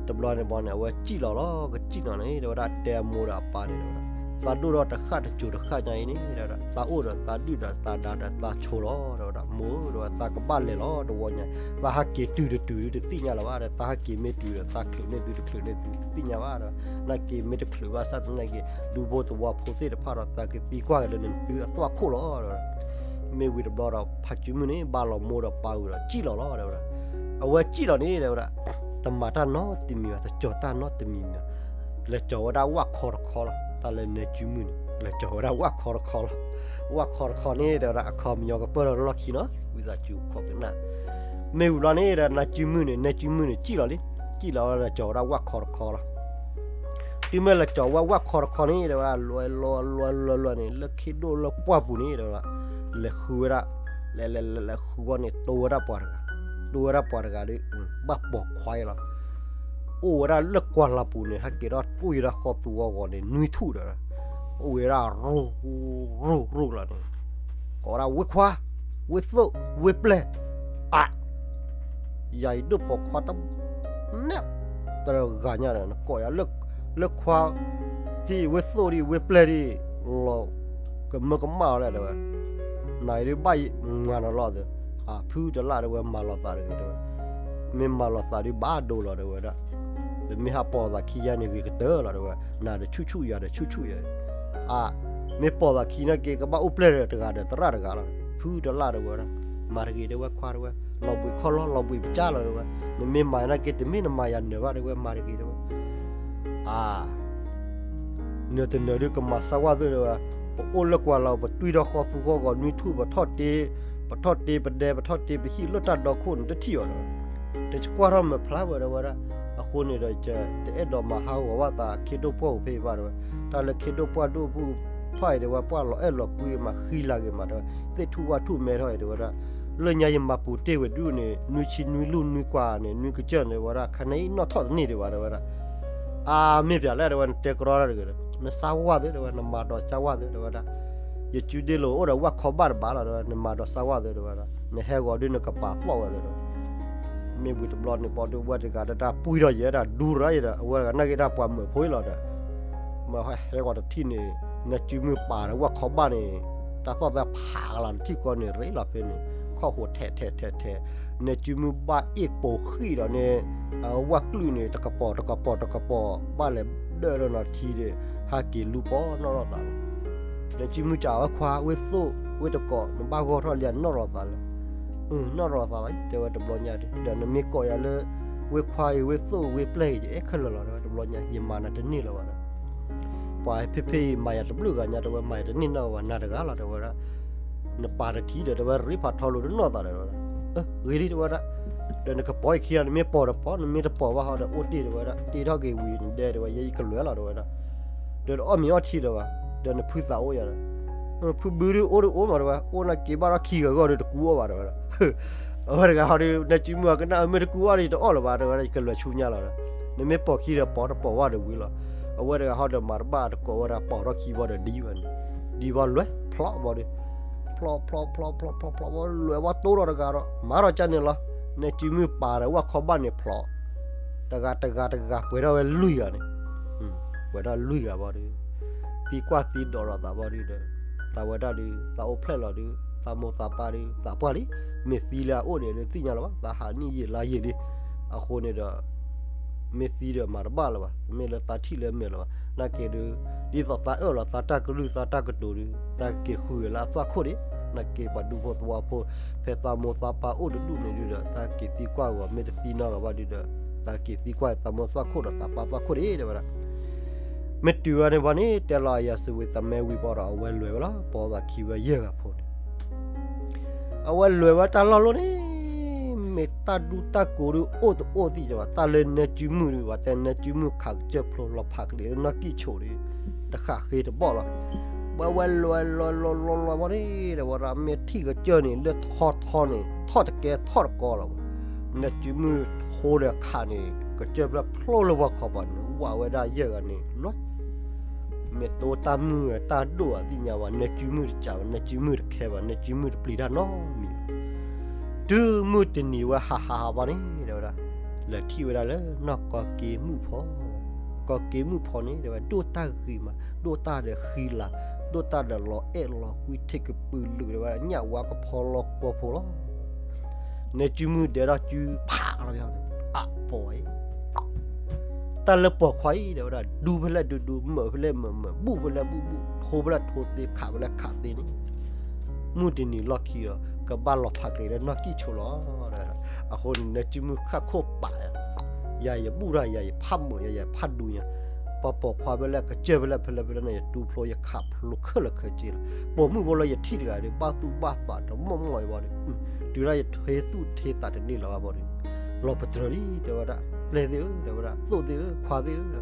တဘျီန့ၣ်ဘီန့ၣ် အဝဲစံၣ်လီၤလီၤ ကစံၣ်လီၤန့ၣ် တဲဝဲဒၣ် တဲအမိၢ်ဒီးအပၢ်န့ၣ် တဲဝဲဒၣ် သးဒိၣ်ထီၣ်တဃၣ်တစိၤတဃၣ်ညါအံၤန့ၣ် တဲဝဲဒၣ် သးအိၣ်ဒီးသးဒုၣ်ဒီးသးဒါဒီးသးဆိလီၤ တဲဝဲဒၣ် မိၢ် တဲဝဲ သးကဘၣ်လဲၤလီၤတဝီညါ သးဟဲက့ၤတုၤတတုၤဒုးတသ့ၣ်ညါလၢၤဘၣ်ဒီး သးဟဲက့ၤမ့ၢ်တုၤဒီးသးချုးန့ၢ်သုတချုးန့ၢ်သုတသ့ၣ်ညါဘၣ်ဒီး နာ်က့ၤမ့ၢ်တချုးဘၣ်ဆၣ်သနာ်က့ၤ ဒူဖိသဝီဖိသ့ၣ်တဖၣ်ဒီး သးကသံကွၢ်က့ၤလၢနသုအသွၣ်ခိၣ်လီၤ တဲဝဲဒၣ်. မ့ၢ်ဝံၤတဘျီဒီး ဖးကုမုၢ်န့ၣ် ဘၣ်လီၤမိၢ်ဒီးပၢ်ဝံၤဒီး စံၣ်လီၤလီၤ တဲဝဲဒၣ်. အဝဲစံၣ်လီၤန့ၣ် တဲဝဲဒၣ် တမၤတၢ်နီတမံၤဘၣ် တကၠီၤတၢ်နီတမံၤဘၣ် လဲၤကၠီၤဝဲဒၣ်ဝၣ်ခီတခီလီၤ တၢ်လၢနဲကုမုၢ်န့ၣ် လဲၤကၠီၤဝဲဒၣ်ဝၣ်ခီတခီလီၤ. ဝၣ်ခီတခီန့ၣ် တဲဝဲဒၣ် အခီပညီကပၢၢ်ထီၣ်လီၢ်ခံနီၤ ဝံသးစူၤခိးကနၣ်. မ့ၢ်ဝံၤဘျီန့ၣ်ဒီး နဲကုမုၢ်န့ၣ် နဲကုမုၢ်န့ၣ် စံၣ်လီၤလံ စံၣ်လီၤဝဲဒၣ်ကၠီၤဝဲဒၣ်ဝၣ်ခီတခီလီၤ. တုၤမ့ၢ်လဲၤကၠီၤဝဲဝၣ်ခီတခီန့ၣ် တဲဝဲဒၣ် လွဲလွဲလွဲလွဲလွဲန့ၣ် လၢခ့ဒိၣ်လၢပှၢ်ပူၤန့ၣ် တဲဝဲဒၣ် လဲၤဃုဝဲဒၣ် လဲၤလဲၤလဲၤလဲၤဃုဂီၢ်န့ၣ် တိဝဲဒၣ်ပှၤတဂၤ တိဝဲဒၣ်ပှၤတဂၤဒီး ဘၣ်ပိာ်ခွါအံၤလီၤ. အိၣ်ဝဲဒၣ်လၢကွၢ်လီၤပူၤန့ၣ် ဟဲက့ၤထီၣ်တွံၢ်ဝဲဒၣ်ဃီသူဂီၢ်ဂီၢ်န့ၣ် နွံထူၣ်ဒီး အိၣ်ဝဲဒၣ်ရိၢ်ရိၢ်ရိၢ်လီၤန့ၣ် ကိးဝဲဒၣ်ဝ့ၢ်ခွါ ဝ့ၢ်သိၣ် ဝ့ၢ်ပျဲၢ် အါ ယၤအံၤဒိၣ်ပိာ်ခွါတ နဲၣ် တဂၤညါဒီး နကိးယၤလၢ လၢခွါ ဒ်ဝ့ၢ်သိၣ်ဒ်ဝ့ၢ်ပျဲၢ်ဒ် လီၤကမၢကမၣ်အီၤလဲၣ်တဲဝဲ, နၤအံၤဒ်ဘၣ်မၤနီၤလီၤသ့, အဖုတလၣ်တဲဝဲ မၤလီၤသးတဂ့ၤတဲဝဲ, မ့ၢ်မၤလီၤသးဒ်ဘၣ်ဒိလီၤတဲဝဲဒၣ်, ပမ့ၢ်ဟးပိာ်သးခံယါန့ၣ်ဂ့ၤကတၢၢ်လီၤတဲဝဲ, နၤဒီးဆူၣ်ဆူၣ်ယၤဒီးဆူၣ်ဆူၣ်ယၤ, အ မ့ၢ်ပိာ်သးခံနာ်က့ၤကဘၣ်အိၣ်ပျဲၢ်တဂၤဒီးသရၣ်တဂၤလီၤ, ဖုတလၣ်တဲဝဲဒၣ်, မၤတဂ့ၤတဲဝဲခွါတဲဝဲ, လီၤဘှံးခီၣ်လီၢ် လီၤဘှံးပစၢ်လီၤတဲဝဲ, နမ့ၢ်မၤနာ်က့ၤ တမ့ၢ်နမၤယၤနၢၤဘၣ်တဲဝဲ မၤတဂ့ၤတဲဝဲ အ နၢၤတနၢၤဒုးကမၤစၢ်ဝၣ်သုတဲဝဲ, ပအိၣ်လၢကွၢ်လီၤ ပတွံၢ်ထီၣ်ဃီသူဃီဂီၤနွံထူၣ် ပထီၣ်တ့ ပထီၣ်တ့ပဒဲ ပထီၣ်တ့ပဟံၣ်လၢတၢ်ဒီခိၣ်န့ၣ်တထံၣ်အီၤတဲဝဲ, တကွၢ်ထီၣ်မုာ်ဖျါဝဲတဲဝဲဒၣ်, အဃိန့ၣ်ဒီး တအဲၣ်ဒိးမၤဟးဂီၤဘၣ်သးခ့ဒိၣ်ပှၢ်ပူၤဖဲအံၤဘၣ်တဲဝဲ, တၢ်လၢခ့ဒိၣ်ပှၢ်ဒိၣ်ပူၤဖးအံၤတဲဝဲ ပှၢ်လီၤအဲၣ်လီၤကွံမးဃံလၤဂ့ၤမးတဲဝဲ, သ့ၣ်ထူၣ်ဝၣ်ထူၣ်မဲထီၣ်အံၤတဲဝဲဒၣ်, လၢညါယမၤပူၤတ့ၢ်ဝဲဒုးန့ၣ် နွံဆံနွံလူၢ်နွံကွၢ်န့ၣ် နွံကစၢၢ်န့ၣ်တဲဝဲဒၣ် ခါန့ၣ်အံၤနီၣ်ထီၣ်တန့ၢ်တဲဝဲဒၣ်, အမ့ၢ်ပၠးလဲၣ်တဲဝဲ နတဲကရီတၢ်တဂ့ၤဒီး နစၢ်ဝၣ်သုတဲဝဲ နမၤဒီးစၢ်ဝၣ်သုတဲဝဲဒၣ်, ယစုဒ့လိာ်အိၣ်ဒီးဝၣ်ခီဘၣ်တဘၣ်လီၤတဲဝဲ နမၤဒီးစၢ်ဝၣ်သုတဲဝဲဒၣ်, နဟဲဂီၤဒုးနကပာ်သီၣ်ဝဲသုတဲဝဲ မ့ၢ်ဝံၤတဘျီန့ၣ် ပီဒုးဝဲတဂၤဒီးတၢ်ပှံၢ်ထီၣ်ယဲဒၣ်ဒူရၤယဲဒီး အဝဲတဂၤနာ်က့ၤတၢ်ပှၤမုာ်ဖိအံၤလီၤဒီး, မ့ၢ်ဟဲဂီၤတထံၣ်န့ၣ် နစုမုၢ်ပာ်ဒီးဝၣ်ခီဘၣ်န့ၣ်, တၢ်သီၣ်သဲဖးလီၤတထံၣ်ဃီန့ၣ် ရ့လီၤဖဲန့ၣ် ခီၣ်ဟိးထဲးထဲးထဲးထဲး, နဲၣ်စုမုၢ်ဘၣ်အ့ၣ်ပိာ်ဃံၣ်ဒီးန့ၣ် ဝၣ်ကျုၣ်န့ၣ် တကပီၤတကပီၤတကပီၤ ဘၣ်လဲၤဒၢးလၢနီၤထံဒီး ဟဲက့ၤလူၤပိာ်နီၣ်ထီၣ်သးလီၤ. နဲၣ်စုမုၢ်စံးဝဲခွါ ဝ့ၢ်သိၣ်ဝ့ၢ်တကိး နဘၣ်ဂီၢ်ထီၣ်လံ နီၣ်ထီၣ်သးလဲၣ်. နီၣ်ထီၣ်သးလီၤ တဲဝဲတဘျီညါဒီး နမ့ၢ်ကိးယၤလၢ ဝ့ၢ်ခွါအံၤ ဝ့ၢ်သိၣ်ဝ့ၢ်ပျဲၢ်အံၤ ယအဲၣ်ခဲလၢာ်လီၤ တဲဝဲတဘျီညါ ယမၤနၤတန့ၢ်လၢၤဘၣ်ဒီး ပှၤဖဲဖဲအံၤ မၤယၤတဘျုးဂၤညါ တဲဝဲ မၤယၤတန့ၢ်နီၢ်ဝဲ နၤတဂၤလီၤ တဲဝဲဒၣ်. နပာ်တထံၣ်ဒီး တဲဝဲ ရ့ဖးထီလိာ်တနီၢ်သးဒီး တဲဝဲဒၣ်. ဂ့ၤလံ တဲဝဲဒၣ်. ဒီးနကပိာ်ယခံဂၤ နမ့ၢ်ပိာ်ဒီးပိာ် နမ့ၢ်တပိာ်ဘၣ်ဟီဒီး အိၣ်တ့ၢ် တဲဝဲဒၣ် တ့ထီၣ်က့ၤဝံၤနဒဲ တဲဝဲ ယဲယကလဲၤလီၤ တဲဝဲဒၣ်. ဒီးတအီၣ်မ့ၤအီထံလၢၤဘၣ် ဒီးနဖုသးအိၣ်ယၤဒီး ဖုဘုဒုးအိၣ်ဒုးအိၣ်မး တဲဝဲ အိၣ်နာ်က့ၤဘၣ်ထီၣ်ခံဂၤဂီၢ်ဒီးတကူအီၣ်ဘၣ် တဲဝဲဒၣ်. အဝဲတဂၤဟီဒီး နဲၣ်စုမုၢ်အကနၣ် မ့ၢ်တကူအီၣ်ဒီး ယတအီၣ်လၢၤဘၣ် တဲဝဲဒၣ် ယကလဲၤဆူညါလီၤဒီး နမ့ၢ်ပိာ်ခံဒီးပိာ် တပိာ်ဘၣ်ဒီးဝံၤလီၤ. အဝဲတဂၤဟီဒီးမၤတဘၣ်တကိးဝဲဒၣ် ပိာ်ထီၣ်ခံဘီဒီးဒ်ဝဲန့ၣ် ဒ်ဘီလွဲ ဖျိးဘီဒီး ဖျိးဖျိးဖျိးဖျိးဖျိးဖျိးဘီ လွဲဝဲတိၢ်ဒီးတဂၤဒီး မၤထီၣ်ကၢ်န့ၣ်လီၤ. နဲၣ်စုမုၢ်ပာ်ဒီးဝၣ်ခီဘၣ်န့ၣ်ဖျိး တဂၤတဂၤတဂၤ ပှဲၤထီၣ်ဝဲလွံၢ်ဂၤန့ၣ် ပှဲၤထီၣ်လွံၢ်ဂၤဘီဒီး သံကွၢ်သံဒိးလိာ်သးဘီဒီး သးဝဲဒၣ်ဒီး သးအိၣ်ဖျဲၣ်လီၤဒီး သးမိၢ်သးပၢ်ဒီး သးပှၢ်လံ. မ့ၢ်သံလၢအအိၣ်ဒီးသ့ၣ်ညါလၢၤဘၣ် သးဟးနံၣ်ယံာ်လါယံာ်လံ. အဃိန့ၣ်ဒီး မ့ၢ်သံဒီးမၤတဘၣ်လၢၤဘၣ် တမ့ၢ်လၢသးထံၣ်လၢမဲာ်လၢၤဘၣ် နာ်က့ဒီး ဒ်သိးသးအၢၣ်လီၤသးတၢ်ကလုၢ်သးတၢ်ကတိၤဒီး သးက့ၤဃုဂ့ၤလၢအသွၣ်ခိၣ်ဒံး နာ်က့ပှၤဒူဖိသဝီဖိ ဖဲသးမိၢ်သးပၢ်အိၣ်တဒူၣ်န့ၣ်ဒုးဒီး သးက့ၤသံကွၢ်ဂီၤ မ့ၢ်တသံနီတဂၤဘၣ်ဒုးဒီး သးက့ၤသံကွၢ်သးမိၢ်သးခိၣ်ဒီးသးပၢ်သးခိၣ်ဒံး တဲဝဲဒၣ်. မ့ၢ်တုၤဝဲန့ၣ်ဘီန့ၣ် တဲလီၤအယၤစဝ့ၤသးမဲဝံၤဘီဒီး အဝဲလဲၤဝဲလီၤ ပိာ်သးခံဝဲယဲၢ်ဂၤဖိန့ၣ် အဝဲလဲၤဝဲတၢ်လီၢ်လီၤန့ၣ် မ့ၢ်တၢ်ဒူတၢ်ကိးဒုးအိၣ်တအိၣ်သ့ၣ်ညါဘၣ် တၢ်လၢနဲၣ်စုမုၢ်ဒုး ပှၤတဲနဲၣ်စုမုၢ်ခးကစၢၢ်ဖျိလီၤဖးကလံၤလၢနီၢ်ကံၣ်ဆိးဒီး တဃးဃ့တဘီၣ်လီၤ. ဝဲဝဲလဲၤလဲၤလဲၤလဲၤဘီန့ၣ် တဲဝဲဒၣ် မ့ၢ်ထံၣ်ကစၢၢ်န့ၣ် လၢထီထီန့ၣ် ထီၣ်တကဲထီၣ်တကီလီၤ. နဲၣ်စုမုၢ်ထိဒီးခးန့ၣ် ကစၢၢ်ဖျိလၢဝီခီပၤန့ၣ် ဝးဝဲဒၣ်ယဲၢ်ဂၤန့ၣ်လီၤ. မ့ၢ်တအိၣ်တၢ်မုၢ်တၢ်ဒိၣ်အသ့ၣ်ညါဘၣ် နဲၣ်စုမုၢ်တစံးဘၣ် နဲၣ်စုမုၢ်တခဲဘၣ် နဲၣ်စုမုၢ်တပျံၤတၢ်နီတမံၤဘၣ်. တုၤမုၢ်တနံၤဝဲဟးဟးဟးဘီန့ၣ် တဲဝဲဒၣ် လဲၤထံၣ်ဝဲဒၣ်လၢနီၢ်ကီက့မုၣ်ဖီ ကီက့မုၣ်ဖီန့ၣ် တဲဝဲ ဒိၣ်တၢ်ဂ့ၤမး ဒိၣ်တၢ်ဒီးဃံလၤ ဒိၣ်တၢ်ဒီးလီၤအဲၣ်လီၤကွံ ထံကပုာ်လုာ် တဲဝဲဒၣ် ညၣ်ဝါကဖီလီၤကီဖိလီၤ. နဲၣ်စုမုၢ်ဒဲးထီၣ်စုဖးလီၤ အပိာ်အံၤ တၢ်လၢပိာ်ခွါအံၤ တဲဝဲဒၣ် ဒူဖဲလဲၣ်ဒူဒူ မၢာ်ဖဲလဲၣ်မၢာ်မၢာ် ဘူၣ်ဖဲလဲၣ်ဘူၣ်ဘူၣ် ထိဖဲလဲၣ်ထိသ့ ခးဖဲလဲၣ်ခးသ့န့ၣ် မုၢ်တနံၤလီၢ်ခံဒီး ကဘၣ်လီၤဖးက့ၤလၢနီၢ်ကံၣ်ဆိးလီၤ. အဃိန့ၣ် နဲၣ်စုမုၢ်ဃၣ်ခိၣ်ပာ် ယၤယဘူၣ်တၢ် ယၤယဖးမၢာ် ယၤယဖးဒူညါ ပှၤပိာ်ခွါဖဲလဲၣ် ကစၢၢ်ဖဲလဲၣ်ဖဲလဲၣ်ဖဲလဲၣ်န့ၣ် ယတူဖျိယခးဖျိခဲလၢာ်ခဲဆ့လီၤ. ပိာ်မုၣ်ဖိလၢယထံၣ်တဂၤဒီး ဘၣ်သူၣ်ဘၣ်သးတမီၢ်မီၢ်အံၤဘီဒီး တုၤဒၣ်ယထ့သူၣ်ထ့သးတန့ၢ်လၢၤဘၣ်ဘီဒီး လီၤပတြၢၤလံ တဲဝဲဒၣ် ပျဲၢ်သ့ၣ်ဧၢ တဲဝဲဒၣ် သိၣ်သ့ၣ်ဧၢ ခွါသ့ၣ်ဧၢ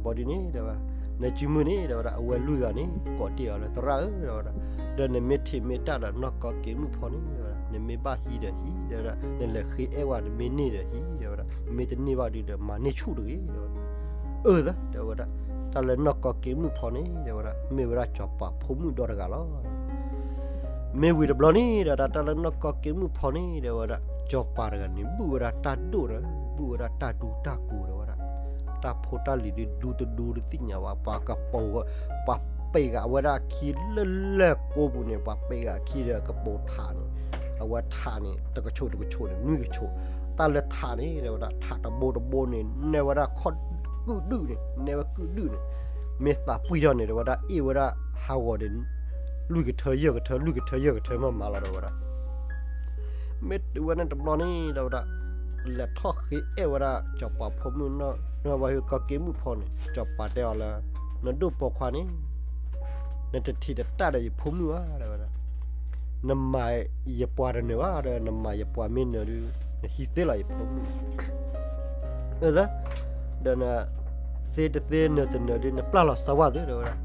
ဘီဒုန့ၣ် တဲဝဲဒၣ် နဲၣ်စုမုၢ်န့ၣ် တဲဝဲဒၣ် အဝဲလွံၢ်ဂၤန့ၣ် ကိးတ့ၢ်အီၤလၢသရၣ်ဧၢ တဲဝဲဒၣ် ဒီးနမ့ၢ်ထံးမ့ၢ်တၢ်ဒီးနီၢ်ကီက့မုၣ်ဖီန့ၣ် တဲဝဲဒၣ် နမ့ၢ်ဘၣ်ဟံးဒီးဟံး တဲဝဲဒၣ် နလဲၤဃ့အဲၣ်ဝဲ နမ့ၢ်န့ၢ်ဒီးဟံး တဲဝဲဒၣ် မ့ၢ်တန့ၢ်ဘၣ်ဒုဒီး မၤန့ၢ်ဆူၣ်တဂ့ၤ တဲဝဲဒၣ် အၢ တဲဝဲဒၣ် တၢ်လၢနီၢ်ကီက့မုၣ်ဖီန့ၣ် တဲဝဲဒၣ် မ့ၢ်ဝဲဒၣ်စီၤပၤဖိမုၣ်ဒီတဂၤလီၤ. မ့ၢ်ဝံၤတဘျီန့ၣ်ဒီး တၢ်လၢနီၢ်ကီက့မုၣ်ဖီန့ၣ် တဲဝဲဒၣ် စီၤပၤတဂၤန့ၣ် ဘုၣ်ဝဲဒၣ်တၢ်ဒိၣ်ဒီး ဘုၣ်ဝဲဒၣ်တၢ်ဒူတၢ်ကိၤ တဲဝဲဒၣ် တၢ်ဖိတၢ်လံၤဒုး ဒူတဒူတသ့ၣ်ညါဘၣ် ပှၤကပိာ် ပှၤပ့းဂၤဝဲဒၣ်အခံလၢလၢၢ်ကိးပူၤန့ၣ် ပှၤပ့းဂၤအခံဒီးကပိာ်ထးန့ၣ် အဝဲထးန့ၣ် တကဆိးတကဆိးန့ၣ် နွံကဆိး တၢ်လၢထးန့ၣ် တဲဝဲဒၣ် ထးတဘိတဘိန့ၣ် နဲၣ်ဝဲဒၣ်ခီၣ်ကုၣ်ဒုၣ်န့ၣ် နဲၣ်ဝဲကုၣ်ဒုၣ်န့ၣ် မ့ၢ်သးပှံၢ်ထီၣ်န့ၣ် တဲဝဲဒၣ် အ့ၣ်ဝဲဒၣ်ဟးဂီၤဒီး လွံၢ်ကထၢယဲၢ်ကထၢ လွံၢ်ကထၢယဲၢ်ကထၢမးမးလီၤ တဲဝဲဒၣ် မ့ၢ်တုၤဝဲန့ၣ်တဘျီန့ၣ် တဲဝဲဒၣ် လဲၤထီၣ်ဃ့အဲၣ်ဝဲဒၣ် စီၤပၤဖိမုၣ်နီၢ် နီၢ်ဝဲဟ့ၣ်ကီးက့ၤမုၣ်ဖီန့ၣ် စီၤပၤတဲအီၤလၢ နဒိၣ်ပိာ်ခွါန့ၣ် နတထံၣ်တတၢ်ဒီးယဖိမုၣ်ဘၣ် တဲဝဲဒၣ် နမၤယပှၤတနၢၤဘၣ်ဒီး နမၤယပှၤမ့ၢ်နၢၤဒုး နဟံးသ့လီၤယဖိမုၣ် အၢ ဒီးနသ့တသ့နၢၤတနၢၤဒုး နပျၢ်လီၤစၢဝါသ့ တဲဝဲဒၣ်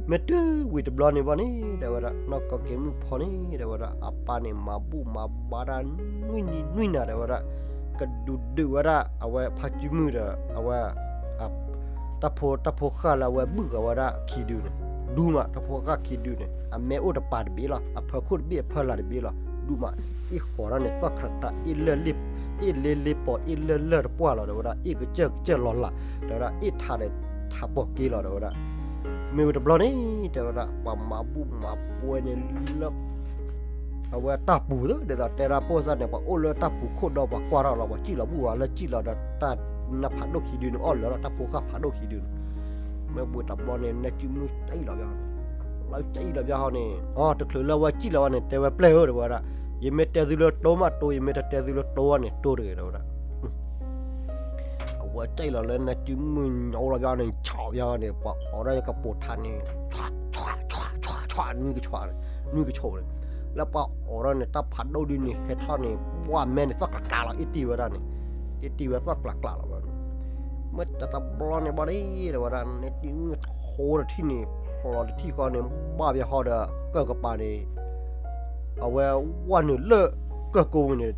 မ့ၢ်တုၤဝံၤတဘျီန့ၣ်ဘီန့ၣ် တဲဝဲဒၣ် နီၢ်ကီးက့ၤမုၣ်ဖီန့ၣ် တဲဝဲဒၣ် အပၢ်န့ၣ် မၤဘူၣ်မၤဘါတၢ်နွံနံၤနွံနၤ တဲဝဲဒၣ် ကဒုးဒုးဝဲဒၣ် အဝဲဖါစုမုၢ်ဒီး အဝဲ တၢ်ဖိ တၢ်ဖိဃၢ်လၢအဝဲဘုၣ်ဃာ်ဝဲဒၣ်ခံဒုန့ၣ် ဒူမး တၢ်ဖိဃၢ်ခံဒုန့ၣ် အမဲအိၣ်တပၤတဘ့ၣ်လီၤ အဖၢခိၣ်တဘ့ၣ် အဖၢလာ်တဘ့ၣ်လီၤ ဒူမး အ့ၣ်ဃီၤဒၣ်န့ၣ် သီၣ်ခရတၢ အ့ၣ်လၢလ့ အ့ၣ်လ့လ့ပိာ် အ့ၣ်လၢလၢၢ်တပှၢ်လီၤ တဲဝဲဒၣ် အ့ၣ်ကစၢၢ်ကစၢၢ်လီၤလး တဲဝဲဒၣ် အ့ၣ်ထးဒီးထးပိာ်က့လီၤ တဲဝဲဒၣ် မ့ၢ်ဝံၤတဘျီန့ၣ် တဲဝဲဒၣ် ပှၤမၤဘူၣ်မၤဘှဲန့ၣ်လၢ အဝဲတၢ်ပူၤသၢ ဒ်သိးတဲဒၣ်ပိၢ်စၢ်န့ၣ် ပှၤအိၣ်လၢတၢ်ပူၤခိၣ်ဒီးပှၤကွၢ်ထီၣ်လီၤ ပှၤစံၣ်လီၤဒီးတၢ်နၢ်ဖးဒိၣ်ခံဒုန့ၣ် အီၣ်လၢာ်လီၤတၢ်ဖိဃၢ်ဖးဒိၣ်ခံဒုန့ၣ်, မ့ၢ်ဝံၤတဘျီန့ၣ် နဲၣ်စုမုၣ်တၢ်အံၣ်လီၤဘၣ်န့ၣ်, လၢတၢ်အံၣ်လီၤဘၣ်ဟီန့ၣ် အတချုးလၢဝဲစံၣ်လီၤဝဲန့ၣ် တဲဝဲပျဲၢ်ဧၢ တဲဝဲဒၣ်, ယမ့ၢ်တဲသုလၢတိမးတိ ယမ့ၢ်တတဲသုလၢတိန့ၣ် တိတဂ့ၤ တဲဝဲဒၣ် အဝဲစံၣ်လီၤလၢနဲၣ်စုမုၣ်ညိလီၤဘၣ်န့ၣ် ဆးဘၣ်န့ၣ် ပှၤအိးထီၣ်ယကပိာ်ထါန့ၣ် ဆွး ဆွး ဆွး ဆွး နွံကဆွးန့ၣ် နွံကဆိးန့ၣ်, လၢပှၤအိးထီၣ်န့ၣ် တၢ်ဖးဒိၣ်ဒုန့ၣ် ဟဲထီၣ်န့ၣ် ဘၣ်မဲန့ၣ် သီၣ်ကျးကျးလီၤ အ့ၣ်တံၢ်ဝဲဒၣ်န့ၣ်, အ့ၣ်တံၢ်ဝဲသီၣ်ကျးကျးလီၤဘၣ်န့ၣ်, မ့ၢ်တဘျီန့ၣ်ဘၣ်ဒ် တဲဝဲဒၣ် နဲၣ်စုမုၣ်ထိတထံၣ်န့ၣ် ဖျိးတထံၣ်ဃီန့ၣ် ဘၣ်ဘၣ်ဟီဒီး ကၢၢ်ကပၤန့ၣ် အဝဲဝဲနုာ်လၢကၢၢ်ကိးဝံၤန့ၣ်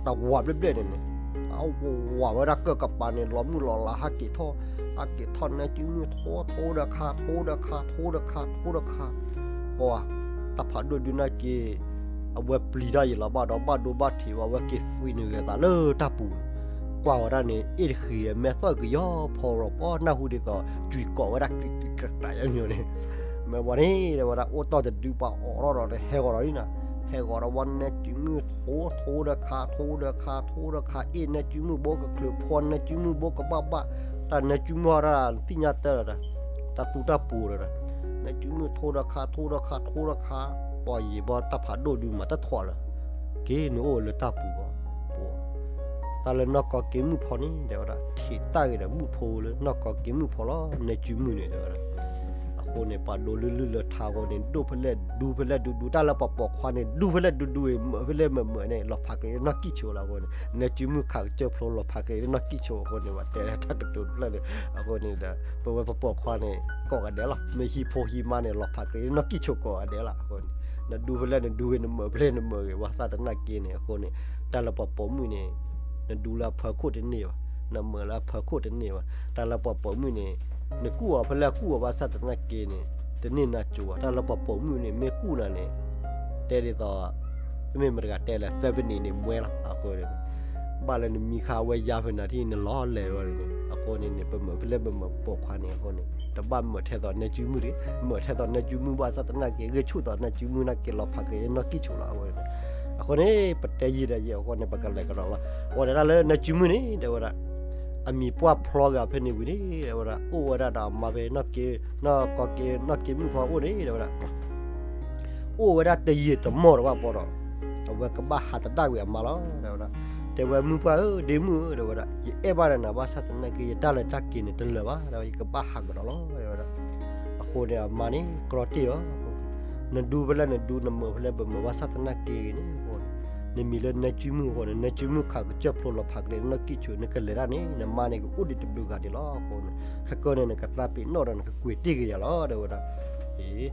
တဝးဘျဲၣ်ဘျဲၣ်န့ၣ်န့ၣ်, အဝးဝဲဒၣ်ကၢၢ်ကပၤန့ၣ် လီၤမုၢ်လီၤလၤ ဟးက့ၤထီၣ် ဟးက့ၤထီၣ် နဲၣ်စုမုၣ်ထိ ထိဒီးခါ ထိဒီးခါ ထိဒီးခါ ထိဒီးခါ, ပှၤ တၢ်ဖးဒိၣ်ဒုနာ်က့ အဝဲပျံၤတၢ်ယံာ်လီၤဘၣ်ဒီး ဘၣ်ဒိဘၣ်ထံးဝဲ အဝဲက့ၤသွံနုာ်ဂဲၤသးလၢတၢ်ပူၤန့ၣ်, ကွၢ်ဝဲဒၣ်န့ၣ် အ့ၣ်တဃံးမဲာ်သီၣ်ကယီဖီလီၤ ပှၤနၢ်ဟူဒ်သိး ကွံာ်ကိးဝဲဒၣ် ကြးကြးယီညီန့ၣ် မ့ၢ်ဝဲန့ၣ် တဲဝဲဒၣ် အိၣ်တီၢ်တဒု ပှၤအိးထီၣ်ဒီးတဟဲဂီၤဒီးဒ်န့ၣ်, ဟဲဂီၤဒီးဝဲနဲၣ်စုမုၣ်ထိ ထိဒီးခါ ထိဒီးခါ ထိဒီးခါ အ့ၣ်နဲၣ်စုမုၣ်ဘိကချုး ဖီနဲၣ်စုမုၣ်ဘိကဘၣ်ဘၣ်, တၢ်နဲၣ်စုမုၣ်ဟီဒၣ် သ့ၣ်ညါတၢ်ဒီး တၢ်သူတၢ်ပူၤဒီး နဲၣ်စုမုၣ်ထိဒီးခါ ထိဒီးခါ ထိဒီးခါ, ပှၤယံာ်ဘၣ်တၢ်ဖးဒိၣ်ဒုမၤတၢ်ထွးလၢၤ, က့ၤနအိၣ်လၢတၢ်ပူၤဘၣ်, ပှၤ တၢ်လၢနီၢ်ကီၢ်က့ၤမုၢ်ဖီန့ၣ် တဲဝဲဒၣ် ထံးတၢ်ဂ့ၤဒီးမုၣ်ဖိလၢနီၢ်ကီၢ်က့ၤမုၢ်ဖီလီၤ နဲၣ်စုမုၣ်န့ၣ် တဲဝဲဒၣ်, အဃိန့ၣ် ပှၤဒိးလုၢ်လုၢ်လၢထါအဃိန့ၣ် ဒိၣ်ဖဲလဲၣ်ဒူဖဲလဲၣ်ဒူဒူ တၢ်လၢပှၤပိာ်ခွါန့ၣ် ဒူဖဲလဲၣ်ဒူဒူအံၤ မုာ်ဖဲလဲၣ်မုာ်မုာ်န့ၣ် လီၤဖးက့ၤနီၢ်ကံၣ်ဆိးလီၤအဃိန့ၣ် နဲၣ်စုမုၣ်ခးကစၢၢ်ဖျိလီၤဖးက့ၤနီၢ်ကံၣ်ဆိးအဃိန့ၣ် ပှၤတဲတၢ်ကတိၤတဖျၢၣ်န့ၣ် အဃိန့ၣ်ဒီး ပဝဲပပိာ်ခွါန့ၣ် ကိးဂၤဒဲးလီၤ မ့ၢ်ဟံၣ်ဖိဟံၣ်မါန့ၣ် လီၤဖးက့ၤနီၢ်ကံၣ်ဆိးကိးဂၤဒဲးလီၤအဃိန့ၣ် နဒူဖဲလဲၣ်နဒူဂ့ၤ နမုာ်ဖဲလဲၣ်နမုာ်ဂ့ၤ ဘၣ်ဆၣ်သနာ်က့န့ၣ် အဃိန့ၣ် တၢ်လၢပှၤပိာ်မုၣ်န့ၣ် နဒူလၢအဖီခိၣ်တန့ၢ်ဘၣ်, နမုာ်လၢအဖီခိၣ်တန့ၢ်ဘၣ်, တၢ်လၢပှၤပိာ်မုၣ်န့ၣ် နကူၣ်အီၤဖဲလဲၣ်ကူၣ်အီၤဘၣ်ဆၣ်သနာ်က့န့ၣ် တန့ၢ်နၤကၠိၤဘၣ်, တၢ်လၢပှၤပိာ်မုၣ်န့ၣ် မ့ၢ်ကူၣ်နၤန့ၣ် တဲဒ်သိး မ့ၢ်မတၤတဂၤတဲလဲၣ် သၢပနံးန့ၣ်မွဲလီၤ အဃိန့ၣ် ဘၣ်လၢနမံခါအဝဲယါဖဲနၤထံၣ်နလီၤလဲၤဝဲန့ၣ် အဃိန့ၣ်န့ၣ် ပမုာ်ဖဲလဲၣ်ပမုာ်ပိာ်ခွါန့ၣ်အဃိန့ၣ် တဘၣ်မုာ်ထဲသိးနဲၣ်စုမုၣ်တဂ့ၤ, မုာ်ထဲသိးနဲၣ်စုမုၣ်ဘၣ်ဆၣ်သနာ်က့ ဂ့ၢ်ဆူၣ်သိးနဲၣ်စုမုၣ်နာ်က့ လီၤဖးက့ၤနီၢ်ကံၣ်ဆိးလီၤအဃိန့ၣ် အဃိန့ၣ် ပတဲယံာ်ဒီးယံာ်အဃိန့ၣ် ပကလဲၤကဒီးလီၤ, အဝဲဒၣ်လၢနဲၣ်စုမုၣ်န့ၣ် တဲဝဲဒၣ် အမံၤပှၢ်ဖျီဂၤဖဲန့ၣ်ဝံၤန့ၣ် တဲဝဲဒၣ် အိၣ်ဝဲဒၣ်ဒီးအမါဖဲနီၢ်ကီၢ်က့ၤမုၢ်ဖီအိၣ်န့ၣ် တဲဝဲဒၣ် အိၣ်ဝဲဒၣ်တယံာ်တမီၢ်တဘၣ်ဘၣ်ဒီး အဝဲကဘၣ်ဟးသဒၣ်ကွံာ်အမါလီၤ တဲဝဲဒၣ်, တဲဝဲမုၣ်ပှၢ်ဧၢ ဒ့မုၣ်ဧၢ တဲဝဲဒၣ် ယအဲၣ်ဘၣ်ဒီးနၤဘၣ်ဆၣ်သနာ်က့ ယတၢ်လဲၤတၢ်က့ၤန့ၣ်တလၢာ်ဘၣ် တဲဝဲ ယကဘၣ်ဟးကဒီးလီၤ တဲဝဲဒၣ်, အဃိန့ၣ် အမါန့ၣ် ကြီတ့ၢ်အီၤ နဒူဖဲလဲၣ်နဒူ နမုာ်ဖဲလဲၣ်ပမုာ်ဘၣ်ဆၣ်သနာ်က့န့ၣ် အဃိန့ၣ် နမံၤလၢနဲၣ်စုမုၣ်အဃိန့ၣ် နဲၣ်စုမုၣ်ခးကစၢၢ်ဖျိလီၤဖးက့ၤ နီၢ်ကံၣ်ဆိး နကလဲၤတၢ်န့ၣ် နမါန့ၣ်ကအိၣ်ဒံးတဘျုးဂၤဒံးလီၤ အဃိန့ၣ် ခဲကနံၣ်န့ၣ် နကသးပ့ၤနီၣ်ဒီးနကကွံာ်တ့ၢ်က့ၤယၤလီၤ တဲဝဲဒၣ်, အ့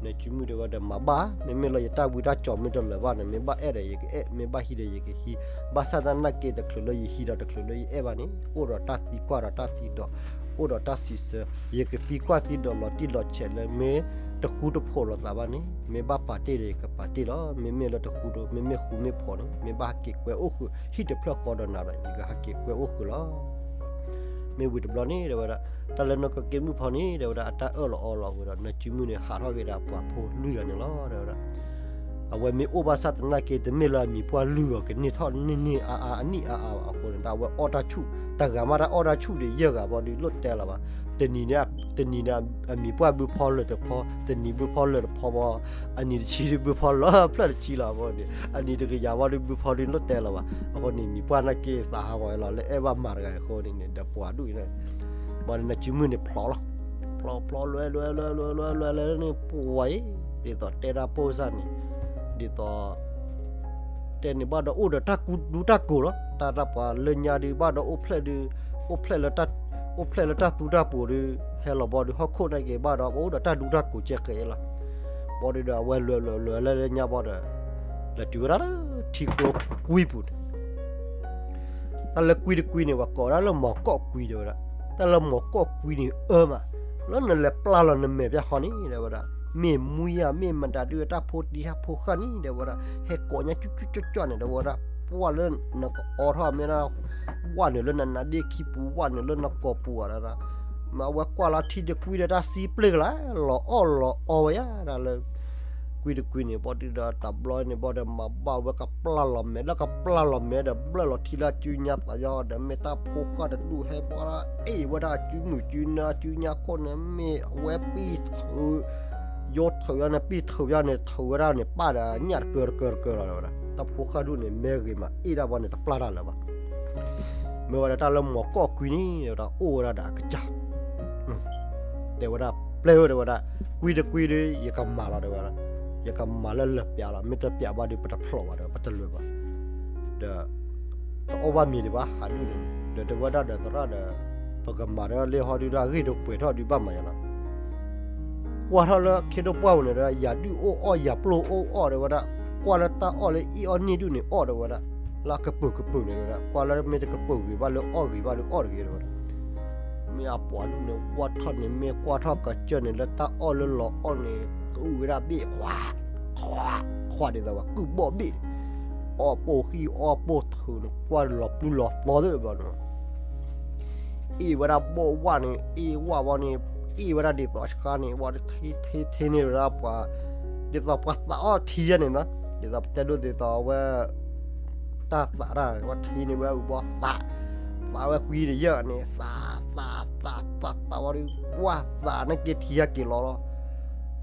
နဲၣ်စုမုၣ်တဲဝဲဒီး မၤဘၣ် မ့မ့ၢ်လၢယတၢ်ဝံတၢ်ကၠီၤမ့ၢ်တလၢာ်ဘၣ်န့ၣ် မ့ၢ်ဘၣ်အဲၣ်ဒီးယကအဲၣ် မ့ၢ်ဘၣ်ဟံးဒီးယကဟံး, ဘၣ်ဆၣ်သနာ်က့တချုးလၢယဟံးဒီးတချုးလၢယအဲၣ်ဘၣ်န့ၣ် အိၣ်ဒီးတၢ်သံကွၢ်ဒီးတၢ်သံဒိး, အိၣ်ဒီးတၢ်စံးဆၢ, ယကသံကွၢ်သံဒိးလီၤတံၢ်လီၤဆဲးလၢမ့ၢ်တဃူတဖိးလိာ်သးဘၣ်န့ၣ် မ့ၢ်ဘၣ်ပာ်တ့ၢ်ဒီးယကပာ်တ့ၢ်လီၤ, မ့မ့ၢ်လၢတဃူတ မ့မ့ၢ်ဃူမ့ၢ်ဖိးန့ၣ် မ့ၢ်ဘၣ်ဟးက့ၤကွဲအိၣ်ဃုာ်ဟံၣ်တဖျၢၣ်ဃီဒီးနၤဒီး ယကဟးက့ၤကွဲအိၣ်ဃုာ်လီၤ မ့ၢ်ဝံၤတဘျီန့ၣ် တဲဝဲဒၣ် တၢ်လၢနီၢ်ကီၢ်က့ၤမုၢ်ဖီန့ၣ် တဲဝဲဒၣ် အတၢ်အၢၣ်လီၤအီလီၤဝဲဒီး နဲၣ်စုမုၣ်န့ၣ် ဟးထီၣ်က့ၤဒီးပှၤဖိလွံၢ်ဂၤန့ၣ်လီၤ တဲဝဲဒၣ်, အဝဲမ့ၢ်အိၣ်ဘၣ်ဆၣ်သနာ်က့ တမ့ၢ်လၢအမံၤပှၢ်လွံၢ်ဂၤကန့ၢ်ထီၣ်န့ၢ်န့ၢ်အါအါအနံၣ်အါအါဘၣ်အဃိန့ၣ် တၢ်အဝဲအီၣ်တၢ်ဆူၣ် တဂၤမးတၢ်အီၣ်တၢ်ဆူၣ်ဒီးယဲၢ်ဂၤဘၣ်ဒီးလိၣ်တဲလၢၤဘၣ်, တနံၤန့ၣ် တနံၤန့ၣ် အမံၤပှၢ်ဘုဖီလၢာ်တဖီ, တနံၤဘုဖီလၢာ်တဖီဘၣ်, အနံၤတဆံဒုဘုဖီလၢာ်ဖျၢၣ်တဆံလီၤအဃိန့ၣ် အနံၤတကယၤဘၣ်ဒီးဘုဖီဒုးလိၣ်တဲလၢၤဘၣ်, အဃိန့ၣ် မံၤပှၢ်နာ်က့သးဟးဂီၤလီၤ လၢအဲၣ်ဘၣ်မၤတဂၤအဃိန့ၣ်န့ၣ် ဒီးပှၤဒူၣ်အံၤန့ၣ် ဘၣ်ဒီးနဲၣ်စုမုၣ်န့ၣ်ဖျိးလီၤ, ဖျိးဖျိးလွဲလွဲလွဲလွဲလွဲလွဲလၢန့ၣ် ပှၤအံၤ ဒ်သိးတဲဒၣ်ပိၢ်စၢ်န့ၣ် ဒ်သိး တဲန့ၣ်ဘၣ်ဒီးအိၣ်ဒီးတၢ်ကူဒူတၢ်ကိၤလီၤ, တၢ်တၢ်ပှၤလၢညါဒုးဘၣ်ဒီးအိၣ်ဖျဲၣ်ဒုး အိၣ်ဖျဲၣ်လၢတၢ် အိၣ်ဖျဲၣ်လၢတၢ်သူတၢ်ပူၤဒုး ဟဲလီၤဘၣ်ဒီးဟီၣ်ခိၣ်နာ်က့ဘၣ်ဒီး ပအိၣ်ဒီးတၢ်ဒူတၢ်ကိၤကဲဃဲလီၤ, ဘၣ်ဒီးဒီးအဝဲလွဲလွဲလွဲလၢညါဘၣ်ဒီး လဲၤတုၤဝဲဒၣ်လၢထံကျိကွံပူၤန့ၣ် တၢ်လၢကွံတကွံန့ၣ် ပှၤကိးဒၣ်လၢမီၤကီၢ်ကွံတဲဝဲဒၣ်, တၢ်လၢမီၤကီၢ်ကွံန့ၣ်အၢမး, လၢနလဲၤပျၢ်လီၤနမဲာ်ဖဲဃီန့ၣ် တဲဝဲဒၣ်, မ့ၢ်မွံဧါ မ့ၢ်မတၤဒုး တၢ်ဖိတံၢ်တၢ်ဖိဃၢ်န့ၣ် တဲဝဲဒၣ်, ဟဲကိးညါကၠူကၠူကၠီၣ်ကၠီၣ်န့ၣ် တဲဝဲဒၣ်, ပှၢ်လၢနကအိးထီၣ်မ့ၢ်ဒၣ် ဝဲနုာ်လၢနနါဒ့ခံပူၤ ဝဲနုာ်လၢနကိာ်ပူၤဧါဒၣ်, မ့ၢ်အဝဲကွၢ်လီၤထံတကွံဒီးတၢ်စံပျ့ၢ်ကလာ် လီၤအီၣ်လီၤအီဝဲယါဒီးလၢ ကွံတကွံန့ၣ် ဘၣ်ဒီးတဘျီန့ၣ် ဘၣ်ဒီးမၤဘၣ်ဝဲကပျၢ်လီၤမဲာ် လၢကပျၢ်လီၤမဲာ်ဒီးဘျၢၣ်လီၤထံလၢအစုညါသးယါဒီး မ့ၢ်တၢ်ဖိဃၢ်တဒူၣ်ဟဲဘၣ်ဒီး အ့ၣ်ဝဲဒၣ်အစုမုၢ်စုနၢအစုညါခိၣ်န့ၣ် မ့ၢ်အဝဲပံၢ်ထုး ယိထုးယါန့ၣ် ပံၢ်ထုးယါန့ၣ် ထုးဝဲဒၣ်န့ၣ် ပၢ်ဒီးညၣ်တကၢတကၢတကၢလီၤဝဲဒၣ် တၢ်ဖိဃၢ်ဒူၣ်န့ၣ် မ့ၢ်ဂ့ၤမး အ့ၣ်ဒၣ်ဘၣ်န့ၣ် တပျၢ်တၢ်လၢၤဘၣ် မ့ၢ်ဝဲဒၣ်တၢ်လၢမိၢ်ကီၢ်ကွံန့ၣ်ဒီး အိၣ်ဝဲဒၣ်ဒီးအကစၢ် တဲဝဲဒၣ် ပျဲဝဲတဲဝဲဒၣ် ကွံတကွံဒီး ယကမၤလီၤတဲဝဲဒၣ် ယကမၤလၢလၢာ်ပျးလီၤ မ့ၢ်တပျးဘၣ်ဒီး ပတဖျိးဘၣ်ဒီး ပတလၢၤဘၣ် ဒီး တအီၣ်ဘၣ်မ့ၤဒံးဘၣ် ဟးဒူၣ်န့ၣ် ဒီးတဲဝဲဒၣ်ဒီးသရၣ်ဒီး ပကမၤဒီးလ့ဟီဒုဒီး အဂ့ၢ်တပှဲၤထီၣ်ဒုးဘၣ်မၤယါလီၤ ကွၢ်ထီၣ်လၢခ့ဒိၣ်ပှၢ်ပူၤန့ၣ်ဒီး ယၤဒုၣ်အိၣ်အီၣ် ယၤပျိၢ်အိၣ်အီၣ်တဲဝဲဒၣ် ကွၢ်လၢတၢ်အီၣ်လၢအ့ၣ်အီၣ်န့ၢ်ဒူၣ်န့ၣ်အီၣ်တဲဝဲဒၣ် လၢအကပုာ်ကပုာ်န့ၣ်တဲဝဲဒၣ် ကွၢ်လၢမ့ၢ်တကပုာ်ဂ့ၤဘၣ်လၢအီၣ်ဂ့ၤဘၣ်ဒီးအီၣ်တဂ့ၤတဲဝဲဒၣ် မ့ၢ်အပှၤဒူၣ်န့ၣ် ကွၢ်ထီၣ်န့ၣ် မ့ၢ်ကွၢ်ထီၣ်ကစၢၢ်န့ၣ် လၢတၢ်အီၣ်လၢလီၤအီၣ်န့ၣ် ကုၢ်ဝဲဒၣ်ဘ့ၣ် ခွါ ခွါ ခွါဒ်သိးဝဲ ကုၢ်ဘီၣ်ဘ့ၣ် အီၣ်ပိၢ်ဃံအီၣ်ပိၢ်ထုးန့ၣ် ကွၢ်လီၤပျူလီၤသီသ့ၣ်ဘျီန့ၣ် အ့ၣ်ဝဲဒၣ်ဘီၣ်ဝၣ်န့ၣ် အ့ၣ်ဝၣ်ဘီန့ၣ် အ့ၣ်ဝဲဒၣ်ဒ်သိးဆှါန့ၣ် ဝဲထ့ထ့ထ့န့ၢ်ဝဲဒၣ်ပှၤ ဒ်သိးပှၤသးအီၣ်ထံယါန့ၣ်နီၤ ဒ်သိးပတဲဒိၣ်ဒ်သိးအဝဲ တၢ်သးတၢ် ဝဲထံန့ၣ်ဝဲအုၣ်ဘီသး သးဝဲကွံတယၢၢ်န့ၣ် သး သး သး သး သးဝဲဒီး ဝၣ်သးန့ၣ်က့ၤထံဟဲက့ၤလီၤလီၤ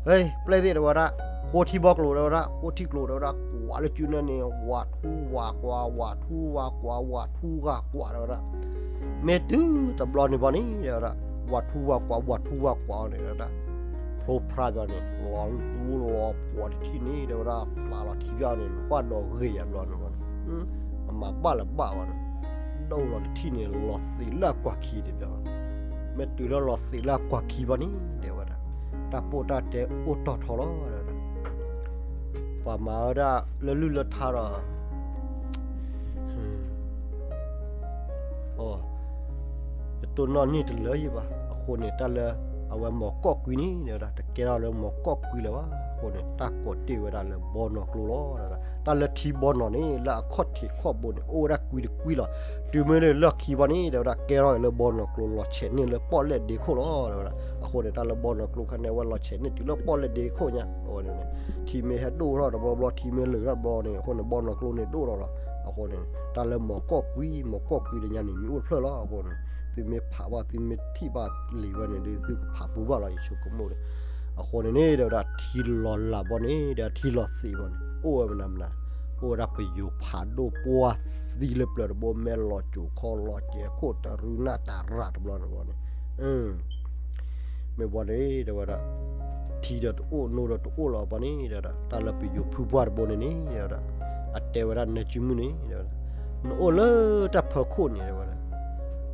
ဟဲ ပျဲၢ်သ့ၣ်တဲဝဲဒၣ် ဃိထံဘီကျိၤတဲဝဲဒၣ် ဃိထံကျိၤတဲဝဲဒၣ် ကွၢ်လၢစုနဲၣ်န့ၣ် ဝးထူဝးကွၢ် ဝးထူဝးကွၢ် ဝးထူဝးကွၢ်တဲဝဲဒၣ် မ့ၢ်တုၤတဘျီန့ၣ်ဘီန့ၣ်တဲဝဲဒၣ် ဝးထူဝးကွၢ် ဝးထူဝးကွၢ်န့ၣ်တဲဝဲဒၣ် ဖျိဖျါဘျီန့ၣ် လီၤသူလီၤပှီၤတထံၣ်န့ၣ်တဲဝဲဒၣ် သးလီၤထံဘျီန့ၣ် ကွၢ်ဒီးဂ့ၤယါဘျီန့ၣ်ဘီန့ၣ် အမၤဘၣ်လၢၤဘၣ်ဘီန့ၣ် ဒိၣ်လီၤတထံၣ်န့ၣ် လီၤသံးလၢအကွၢ်ခံန့ၣ်ဘျီ မ့ၢ်တုၤလၢလီၤသံးလၢအကွၢ်ခံဘီန့ၣ်တဲဝဲဒၣ် တၢ်ပိၢ်တၢ်တဲအိၣ်တီၢ်ထီလီၤတဲဝဲဒၣ် ပှၤမၤဝဲဒၣ်လၢလုၢ်လၢထါဒီး ယတိၢ်နီၣ်န့ၢ်တလၢယံၤဘၣ် အဃိန့ၣ် တၢ်လၢ အဝဲမိၢ်ကီၢ်ကွံန့ၣ်တဲဝဲဒၣ် တကဲထီၣ်လၢမိၢ်ကီၢ်ကွံလၢၤဘၣ် အဃိန့ၣ် တၢ်ကိးတ့ၢ်ဝဲဒၣ်လၢဘီနီၢ်ကျိလီၤတဲဝဲဒၣ် တၢ်လၢထံဘီနီၢ်န့ၣ် လၢအခီၣ်ထံးခီၣ်ဘိန့ၣ် အိၣ်ဝဲဒၣ်ကွံတကွံလီၤ တုၤမ့ၢ်လၢလီၢ်ခံဘီန့ၣ်တဲဝဲဒၣ် ကဲထီၣ်က့ၤလၢဘီနီၢ်ကျိ လီၤဆဲးန့ၢ်လၢပီၣ်လဲၣ်ဒ့ခိၣ်လီၤတဲဝဲဒၣ် အဃိန့ၣ် တၢ်လၢဘီနီၢ်ကျိခါန့ၣ် အဝဲလီၤဆဲးန့ၢ်တုၤလၢပီၣ်လဲၣ်ဒ့ခိၣ်ညါ အဃိန့ၣ် ထံမ့ၢ်ဟဲဒိၣ်ထီၣ်တဘျီဘျီ ထံမ့ၢ်လၢာ်ထီၣ်တဘျီန့ၣ် အဃိန့ၣ် ဘီနီၢ်ကျိန့ၣ်ဒိၣ်ထီၣ်လီၤ အဃိန့ၣ် တၢ်လၢမိၢ်ကီၢ်ကွံ မိၢ်ကီၢ်ကွံတညါန့ၣ် မ့ၢ်အိၣ်တဖျၢၣ်လီၤ အဃိန့ၣ် သုမ့ၢ်ဖးဘၣ် သုမ့ၢ်ထံၣ်ဘၣ်လံာ်ဝဲန့ၣ်ဒီး သုကဖးပူၤဘၣ်လီၤ ယဆိကမိၣ်ဒီး အဃိန့ၣ်န့ၣ် တဲဝဲဒၣ် ထံလီၤလးဘီန့ၣ် ဒီးထံလီၤသံးဘီန့ၣ် အိၣ်ဝဲမနုၤမနုၤ အိၣ်ဝဲဒၣ်ပယိၤဖးဒိၣ်ပှၢ်သံလၢပျၢၤတဘိ မဲာ်လီၤစိၤခီလီၤစဲၤခိၣ် တရူနၢ်တရၢ်တဘျီန့ၣ်ဘီန့ၣ် မ့ၢ်ဘီန့ၣ် တဲဝဲဒၣ် ထံဒီးတအိၣ် နိဒီးတအိၣ်လီၤဘီန့ၣ် တဲဝဲဒၣ် တၢ်လၢပယိၤဖုပှၢ်တဘိန့ၣ်န့ၣ် တဲဝဲဒၣ် အတဲဝဲဒၣ်နဲကုမုၣ်န့ၣ် တဲဝဲဒၣ် နအိၣ်လၢတၢ်ဖၢခိၣ်န့ၣ် တဲဝဲဒၣ်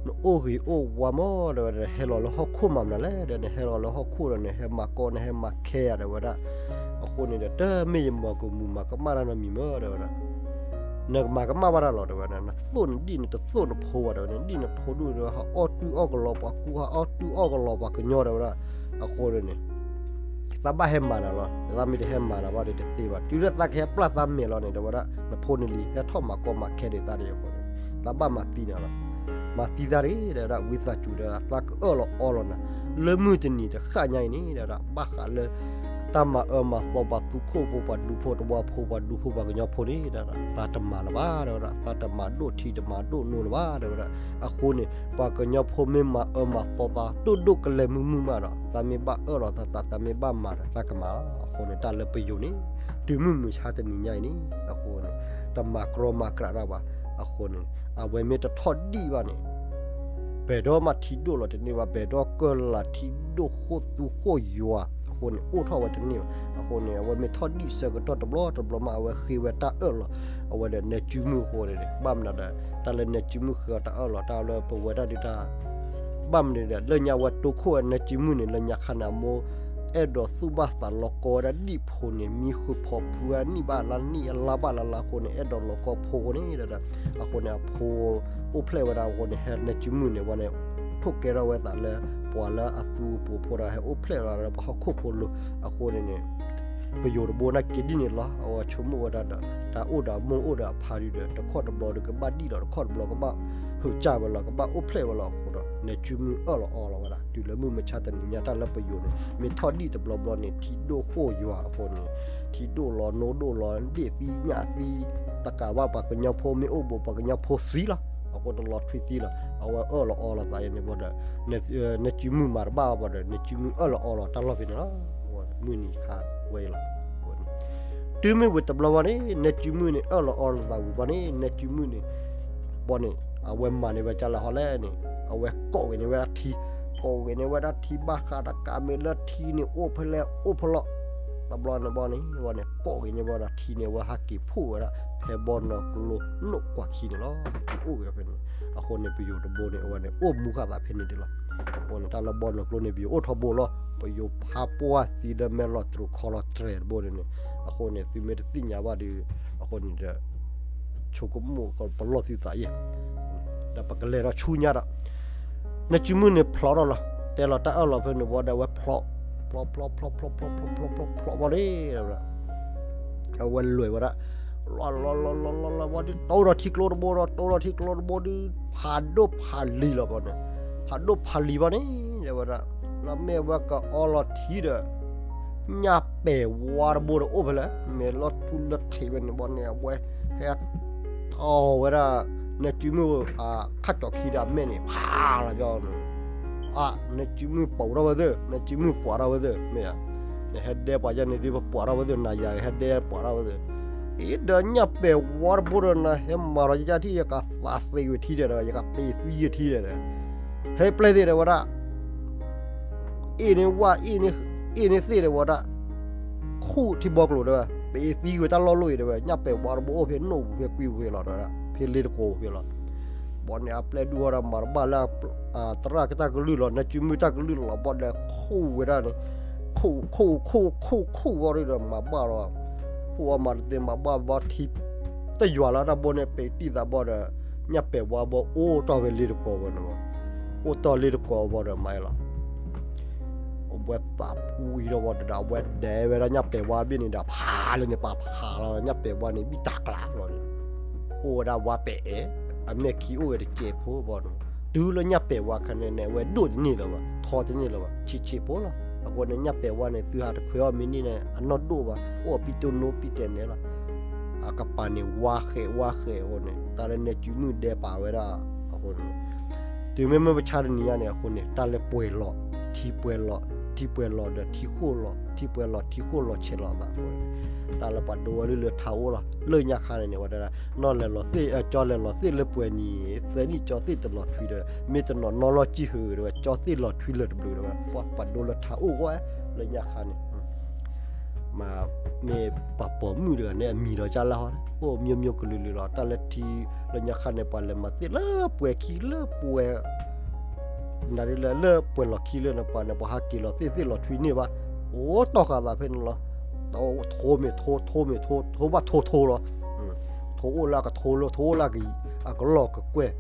နအိၣ်ဂ့ၤအိၣ်ဝါမး တဲဝဲဒၣ် နဟဲလီၤလၢဟီၣ်ခိၣ်မၤမနုၤလဲၣ် ဒီးနဟဲလီၤလၢဟီၣ်ခိၣ်ဒီး နဟဲမၤကီ နဟဲမၤခဲယၤ တဲဝဲဒၣ် အဃိန့ၣ်ဒီး တမ့ၢ်ယမၤကမူၤမၤကမၣ်တၢ်နီတမံၤမး တဲဝဲဒၣ် နကမၤကမၣ်ဘၣ်တၢ်လီၤ တဲဝဲဒၣ် နသိၣ်နဒံၣ်န့ၣ် တသိၣ်နဖိဘၣ် တဲဝဲ နဒံၣ်နဖိဒူၣ်ဒီး ဟးအီၣ်တုၢ်အီၣ်ကလီပှၤကူ ဟးအီၣ်တုၢ်အီၣ်ကလီပှၤကညီ တဲဝဲဒၣ် အဃိန့ၣ် သးဘၣ်ဟဲမၤနၤလီၤ သးမ့ၢ်တဟဲမၤနၤဘၣ်ဒီး တသ့ဘၣ် တုၤလၢသးကဟဲပျၢ်သးမဲာ်လီၤန့ၣ် တဲဝဲဒၣ် နဖိန့ၣ်လံ ဟဲထီၣ်မၤကီမၤခဲဒံးသးဒံးအဃိန့ၣ် သးဘၣ်မၤသံနၤလီၤ မၤသံသးဒံး တဲဝဲဒၣ် ဝံသးစူၤ တဲဝဲဒၣ် သးကအၢၣ်လီၤအီလီၤနၤ လၢမုၢ်တနံၤတဃၣ်ညါအံၤန့ၣ် တဲဝဲဒၣ် ဘၣ်ဃးလၢ တၢ်မၤအၢမၤသီပှၤသူခိၣ်ဖိ ပှၤဒူဖိတဝီဖိ ပှၤဒူဖိပှၤကညီဖိန့ၣ် တဲဝဲဒၣ် သးတမၤလၢၤဘၣ် တဲဝဲဒၣ် သးတမၤဒိၣ်ထံတမၤဒိၣ်နိလၢၤဘၣ် တဲဝဲဒၣ် အဃိန့ၣ် ပှၤကညီဖိမ့ၢ်မၤအၢမၤသီသး ဒိၣ်ဒိၣ်ကလဲာ်မုၢ်မုၢ်မးဒီး သးမ့ၢ်ဘၣ်အၢၣ်လီၤသး သးမ့ၢ်ဘၣ်မၤဒီး သးကမၤလီၤ အဃိန့ၣ် တၢ်လၢပယိၤန့ၣ် တုၤမုၢ်မဆါတနံၤညါအံၤန့ၣ် အဃိန့ၣ် တမၤကြီမၤကြးတၢ်ဘၣ် အဃိန့ၣ် အဝဲမ့ၢ်တထီၣ်ဒံၣ်ဘၣ်န့ၣ် ပှဲၤဒီးမးထံဒိၣ်လီၤတန့ၢ်ဘၣ် ပှဲၤဒီးကၢၢ်လၤထံဒိၣ်ဃိၣ်သူဃိၣ်ယွၤ အဃိန့ၣ် အိၣ်ထီၣ်ဝဲတန့ၢ်ဘၣ် အဃိန့ၣ် အဝဲမ့ၢ်ထီၣ်ဒံၣ်ဆၢကတီၢ်တဘျီတဘျီမး အဝဲဃ့ဝဲတၢ်အၢၣ်လီၤ အဝဲဒီးနဲကုမုၣ်အဃိန့ၣ် ဘၣ်မနုၤဒီး တၢ်လၢနဲကုမုၣ်ဃ့အီၤတၢ်အၢၣ်လီၤ တၢ်လၢပဝဲဒၣ်ဒုးတၢ် ဘၣ်မနုၤဒီး လၢညါဝဲတိခိၣ်ဝဲနဲကုမုၣ်န့ၣ် လၢညါခါန့ၣ် အမိၢ် အဲၣ်ဒိးသူၣ်ဘၣ်သးလီၤကီဝဲဒၣ်ဒံၣ်ဖိန့ၣ် မံဃုာ်ဖီဖုဝဲနံၣ်ဘၣ်လါနံၣ် အလါဘၣ်လါလါအဃိန့ၣ် အဲၣ်ဒိးလီၤကီဖိအဃိန့ၣ်ဒီး အဃိန့ၣ် အဖိအိၣ်ဖျဲၣ်ဝဲဒၣ်အဃိန့ၣ် ဟဲနဲကုမုၣ်န့ၣ် ဝဲန့ၣ် ထိၣ်ကဲထီၣ်ဝဲသးလၢ ပှၤလၢအသူအပူၤဖိဒီး ဟဲအိၣ်ဖျဲၣ်လီၤလၢပှၤဟီၣ်ခိၣ်ဖိလိၤ အဃိန့ၣ်န့ၣ် ပယိၤတဘိန့ၣ်က့ၤဒ်န့ၣ်လီၤ အဝဲဆိကမိၣ်ဝဲဒၣ်ဒီး တၢ်အိၣ်ဒီးအမိၢ်အိၣ်ဒီးအဖါဒုဒီး တခီတဘျီဒီးကဘၣ်ဒံၣ်ဒီး တခီတဘျီကဘၣ်ဟုးကၢ်ဝဲလီၤ ကဘၣ်အိၣ်ဖျဲၣ်ဝဲလီၤအဃိဒီး နဲၣ်စုမုၢ်အၢၣ်လီၤအီလီၤဝဲဒၣ် တုၤလၢမုၢ်မဆါတနံၤညါ တၢ်လၢပယိၤန့ၣ် မ့ၢ်ထီၣ်ဒံၣ်တဘျီဘျီန့ၣ် ထံဒိၣ်ဃိၣ်ယွၤအဃိန့ၣ် ထံဒိၣ်လီၤ နိဒိၣ်လီၤ ဒ့ၣ်သံညၣ်သံ တကးဘၣ်ပှၤကညီဖိမ့ၢ်အိၣ်ဘူး ပှၤကညီဖိသံလီၤ. အဃိတလီၤထွံသံလီၤ. အဝဲအၢၣ်လီၤအီလီၤသးယဲန့ၣ်ဘၣ်ဒီး နဲၣ်စုမုၢ်မၤတဘၣ်ဘၣ်ဒီး နဲၣ်စုမုၢ်အၢၣ်လီၤအီလီၤတၢ်လီၢ်ဖဲန့ၣ်လီၤ. မုၢ်နံၤခါဝဲအံၤလီၤ. တုၤမ့ၢ်ဝံၤတဘျီဘၣ်န့ၣ် နဲၣ်စုမုၢ်န့ၣ် အၢၣ်လီၤအီလီၤသးဝံၤဘၣ်န့ၣ် နဲၣ်စုမုၢ်န့ၣ် ဘၣ်န့ၣ် အဝဲမၤန့ၢ်ဝဲကၢ်လဲၣ်ဟီလဲၣ်န့ၣ် အဝဲကိးဂ့ၤန့ၢ်ဝဲဒၣ်ထံ, ကိးဂ့ၤန့ၢ်ဝဲဒၣ်ထံဘၣ်ဃးတကးမ့ၢ်လၢထံန့ၣ် အိၣ်ဖဲလဲၣ်အိၣ်ဖဲလဲၣ် တဘျီန့ၣ်ဘၣ်န့ၣ် ဘၣ်န့ၣ် ကိးဂ့ၤန့ၢ်ဝဲဒၣ်ထံန့ၣ် အဝဲဟဲက့ၤဖှိၣ်ဝဲဒၣ် ဖဲဘီနီၢ်ကျိနိၣ်ကွၢ်ခံန့ၣ်လီၤ. ဟဲက့ၤအိၣ်ဂ့ၤဖဲန့ၣ် အဃိန့ၣ် ပယိၤတဘိန့ၣ် အဝဲန့ၣ် အိၣ်မူဃာ်သးဖဲန့ၣ်ဒ်လီၤ. အဃိန့ၣ် တၢ်လၢဘီနီၢ်ကျိန့ၣ် ပယိၤအိၣ်ထီဘိလီၤ. ပယိၤဖးပှၢ်သံလၢမဲာ်လီၤတြူးခီလီၤတြဲၤတဘိန့ၣ်န့ၣ် အဃိန့ၣ် သုမ့ၢ်တသ့ၣ်ညါဘၣ်ဒီး အဃိန့ၣ်ဒီး ဆိကမိၣ်ကပလီၢ်သုသးယဲၢ် ဒီးပကလဲၤဒီးဆူညါဒီး နဲၣ်စုမုၢ်န့ၣ်ဖျိးထီၣ်လီၤ. တဲလီၤတၢ်အၢၣ်လီၤဖဲန့ၣ်ဘၣ်ဒီး အဝဲဖျိး ဖျိး ဖျိး ဖျိး ဖျိး ဖျိး ဖျိး ဖျိး ဖျိးဘၣ်န့ၣ် အဝဲလဲၤဝဲဒၣ်လီၤလီၤလီၤလီၤလီၤဘၣ်ဒီး တိၢ်ဒီးထံကျိတဘိဒီး တိၢ်ဒီးထံကျိတဘိဒီး ဖးဒိၣ်ဖးလံၤလီၤဘၣ်န့ၣ် ဖးဒိၣ်ဖးလံၤဘၣ်န့ၣ် တဲဝဲဒၣ် လၢမ့ၢ်ဝဲကအီလီၤထံဒီး ညၣ်ပဲာ်ဝါတဘိဒီးအိၣ်ဖဲလဲၣ် မ့ၢ်လီၤထူလၢထံးဝဲန့ၣ်ဘၣ်န့ၣ် အဝဲဟဲ တီၢ်ဝဲဒၣ် နဲၣ်စုမုၢ် ခါကၠီခံဒီးအမဲာ်န့ၣ် ဖးလီၤဘၣ်န့ၣ် အါ နဲၣ်စုမုၢ်ပိာ်ထီၣ်ဝဲသ့ၣ် နဲၣ်စုမုၢ်ပှၤထီၣ်ဝဲသ့ၣ် မ့ၢ်ဧါ နဟဲဒဲပှၤယဲန့ၣ်ဒ်ပပှၤထီၣ်ဝဲသ့ၣ် နၤယၤဟဲဒဲပှၤထီၣ်ဝဲသ့ၣ် အံၤဒီး ညၣ်ပဲာ်ဝါတဘိဒီး နဟဲမၤထီၣ်ယကထံၣ် ယကသးသ့ဝဲထံဒီး ယကပ့ၤသံယထံဒီး ဟဲပျဲၢ်သ့ၣ်ဒီးဝဲဒၣ် အ့ၣ်န့ၢ်ဝၣ် အ့ၣ်န့ၢ်သ့ၣ်ဒီးဝဲဒၣ် ခူၣ်ထံဘီကျိၤတဲဝဲ ပအ့ၣ်သံဝဲတၢ်လီၢ်လီၢ်အံၤတဲဝဲ ညၣ်ပဲာ်ဝါတဘိအိၣ်ဖဲနိၣ်ပူၤဖဲကွံပူၤဖဲလီၤတဲဝဲဒၣ် ဖဲလ့တကိးပူၤဖဲလီၤ ဘၣ်န့ၣ် အပျဲၢ်ဒုၣ်အီၤဒီးမၤတဘၣ်လၢ သရၣ်ကတၢ်ကလုၢ်လီၤ နဲၣ်စုမုၢ်တၢ်ကလုၢ်လီၤ ဘၣ်ဒီးခူၣ်ဝဲဒၣ်န့ၣ် ခူၣ် ခူၣ် ခူၣ် ခူၣ် ခူၣ်ဝဲဒီးမၤဘၣ်လီၤ ခူၣ်အီၤမၤတသ့မၤဘၣ်ဘၣ်ထံ တယွၤလၢတၢ်ဘိန့ၣ် ပ့ၤတံၢ်သးဘၣ်ဒီး ညၣ်ပဲာ်ဝါဘၣ်အိၣ်တီၢ်ဖဲလ့တကိးဝဲန့ၣ် အိၣ်တီၢ်လ့တကိးဘၣ်ဒီးမၤအံၤလီၤ အဝဲသးပူအံၤဒီးဘၣ်ဒီး အဝဲဒဲဝဲဒၣ်ညၣ်ပဲာ်ဝါဘ့ၣ်န့ၣ်ဒီး ဖးလၢန့ၣ် ပာ်ဖးလီၤ ညၣ်ပဲာ်ဝါန့ၣ် ဘံၣ်တၢ်ကျးလီၤန့ၣ် အိၣ်ဝဲဒၣ်ဝါပဲာ်အဲၣ် အမဲာ်ခံအိၣ်ဝဲတစဲးဖိဘၣ်န့ၣ် တုၤလၢညၣ်ပဲာ်ဝါခါန့ၣ်န့ၣ် အဝဲဒိၣ်တန့ၢ်လၢၤဘၣ် ထီတန့ၢ်လၢၤဘၣ် ဆံးဆံးဖိလီၤ အဃိန့ၣ် ညၣ်ပဲာ်ဝါန့ၣ် သုဟးတခွဲးအီၤမ့ၢ်န့ၢ်န့ၣ် အနီၢ်ဒိၣ်ဘၣ် အိၣ်အပံတိၢ်နိပံတဲာ်န့ၣ်လီၤ အကပၤန့ၣ် ဝါဃဲးဝါဃဲးအဃိန့ၣ် တၢ်လၢနဲၣ်စုမုၢ်ဒဲပာ်ဝဲဒၣ်အဃိန့ၣ် တုၤမ့မ့ၢ်ပဆါတနံၤညါန့ၣ်အဃိန့ၣ် တၢ်လၢပှဲၤလီၤ ထံပှဲၤလီၤ ထံပှဲၤလီၤဒီးထံဃိၣ်လီၤ ထံပှဲၤလီၤထံဃိၣ်လီၤဆဲးလီၤသးအဃိန့ၣ် တၢ်လၢပှၤဒိဝဲလၢလၢထးအိၣ်လီၤ လၢညါခါန့ၣ်န့ၣ် ဝဲဒၣ် နီၢ်လဲၤလီၤသ့ၣ် ကၠီလဲၤလီၤသ့ၣ်လၢပှဲၤနံၤ သၢနံၣ်ကၠီသ့ၣ်တလီၤထွံဒီး မ့ၢ်တနီၤနီၢ်လီၢ်ကံၢ်ဟုးဒီး ကၠီသ့ၣ်လီၤထွံလၢာ်တဘျုးဒီး ပှၤဒိလၢထးအိၣ်ဝဲ လၢညါခါန့ၣ် မ့ၢ်ပှၤပိာ်မုၣ်တဂၤန့ၣ် အမံၤဒီးကၢ်လၢဟီန့ၣ် အိၣ်မျိုးမျိုးကလုာ်လုာ်လီၤ တၢ်လၢထံ လၢညါခါန့ၣ် ပှၤလဲၤမၤသ့ၣ်လၢပှဲၤခံလၢပှဲၤ နဒ်လဲၣ်လၢပှဲၤလီၤခံလၢနပှၤန့ၣ် ပှၤဟးက့ၤလီၤသ့ၣ်သ့ၣ်လီၤထွံန့ၢ်ဘၣ် အိၣ်တီၢ်ဃာ်သးဖဲန့ၣ်လီၤ ထိမ့ၢ်ထိ ထိမ့ၢ်ထိ ထိဘၣ်ထိထိလီၤ ထိအိၣ်လၢအကထိလီၤ ထိအိၣ်လၢအကလီၢ်ကကွဲၢ်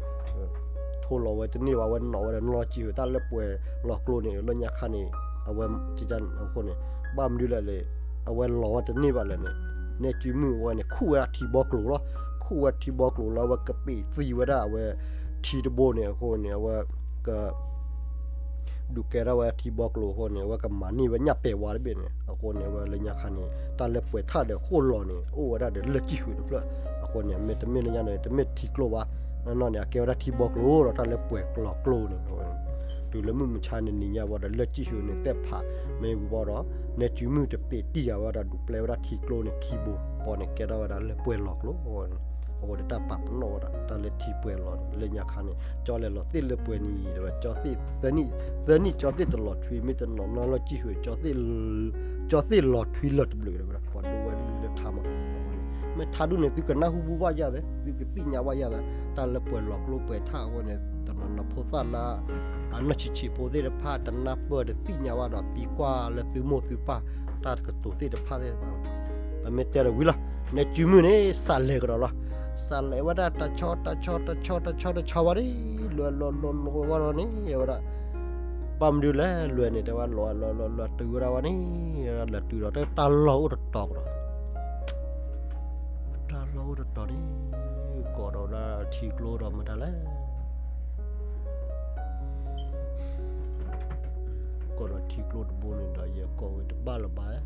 ထိလီၤဝဲတန့ၢ်ဘၣ် ဝဲနီၣ်ဝဲဒီးနီၢ်လီၢ်ကံၢ်ဟုး တၢ်လၢပှဲၤလီၤကျိန့ၣ် လၢညါခါန့ၣ် အဝဲ အဃိန့ၣ် ဘၣ်မနုၤလဲၣ်န့ၣ် အဝဲလီၤဝဲတန့ၢ်ဘၣ်လဲၣ်န့ၣ် နဲၣ်စုမုၢ်အဝဲန့ၣ် ခူၣ်ဝဲဒၣ်ထံဘီကျိၤလီၤ ခူၣ်ဝဲထံဘီကျိၤလၢအဝဲကပ့ၤသံဝဲဒၣ်အဝဲ ထံတဘိန့ၣ် အဃိန့ၣ် အဝဲက ဒုးကဲထီၣ်ဝဲထံဘီကျိၤအဃိန့ၣ် အဝဲကမၤန့ၢ်ဝဲညၣ်ပဲာ်ဝါတဘ့ၣ်န့ၣ် အဃိန့ၣ် အဝဲလၢညါခါန့ၣ် တၢ်လၢပှဲၤထၣ်ဒီးဃိၣ်လီၤန့ၣ် အိၣ်ဝဲဒၣ်ဒီးလၢကံၢ်ဟုးတဖျၢၣ် အဃိန့ၣ် မ့တမ့ၢ်လၢညါန့ၣ် တမ့ၢ်ထံကျိဘၣ် နီၢ်နီၢ်န့ၣ် အကဲဝဲဒၣ်ထံဘီကျိဒီး တၢ်လၢပှဲၤလီၤကျိန့ၣ် တုၤလၢမုၢ်မဆါန့ၣ်နံၤညါဝဲဒီး လၢကံၢ်ဟုးန့ၣ် သ့ၣ်ဖးမ့ၢ်ဝံၤဘၣ်ဒီး နဲၣ်စုမုၢ်တပ့ၤတံၢ်ယၤဝဲဒီး ဒုးပျဲဝဲဒၣ်ထံကျိန့ၣ်ခံဘိ ဘီန့ၣ် ကဲထီၣ်ဝဲဒၣ်လၢပှဲၤလီၤကျိအဃိန့ၣ် အဃိန့ၣ် တၢ်ပာ်ပနီၣ်ဝဲဒၣ် တၢ်လၢထံပှဲၤလီၤန့ၣ် လၢညါခါန့ၣ် ကၠီလဲၤလီၤသ့ၣ်လၢပှဲၤနံၤဒီး ကၠီသ့ၣ် သၢနံၣ် သၢနံၣ်ကၠီသ့ၣ်တလီၤထွံ မ့ၢ်တနီၤနီၢ်လီၢ်ကံၢ်ဟုး ကၠီသ့ၣ်လီၤထွံလၢာ်တဘျုးဒီး ပှၤဒိဝဲလၢလၢထးမး မ့ၢ်ထးဒူၣ်န့ၣ် သုကနၢ်ဟူဘူၣ်ဘၣ်ယၤသ့ သုကသ့ၣ်ညါဘၣ်ယၤသ့ တၢ်လၢပှဲၤလီၤကျိပှဲၤထၣ်အဃိန့ၣ် တနီၤနီၤဖိသၣ်လၢ အနီၢ်ဆံးဆံးဖိသ့ၣ်တဖၣ် တနၢ်ပၢၢ်တသ့ၣ်ညါဘၣ်ဒီး သံကွၢ်လၢသုမိၢ်သုပၢ် တၢ်ကတိၤသ့ၣ်တဖၣ်သ့ၣ်တဖၣ် ပမ့ၢ်တဲဒီးဝံၤလီၤ နဲၣ်စုမုၢ်န့ၣ် စးလဲၤကဒီးလီၤ စးလဲၤဝဲဒၣ်တဆီတဆီတဆီတဆီတဆီဝဲန့ၣ် လဲၤလီၤလီၤလီၤဝဲဒၣ်န့ၣ် ဝဲဒၣ် ဘၣ်မနုၤလဲၣ် လဲၤန့ၣ် တဲဝဲလီၤလီၤလီၤလီၤတုၤဝဲဒၣ်ဝဲန့ၣ် လဲၤတုၤဒီးတၢ်လီၢ်အိၣ်တတီၤကဒီး တၢ်လီၢ်အိၣ်တတီၤန့ၣ် ကိးဒီးဝဲဒၣ်ထံကျိဒီးမတၤလဲၣ် ထံကျိတဘိန့ၣ်ဒီးယကိးဝံၤတဘၣ်လၢၤဘၣ်.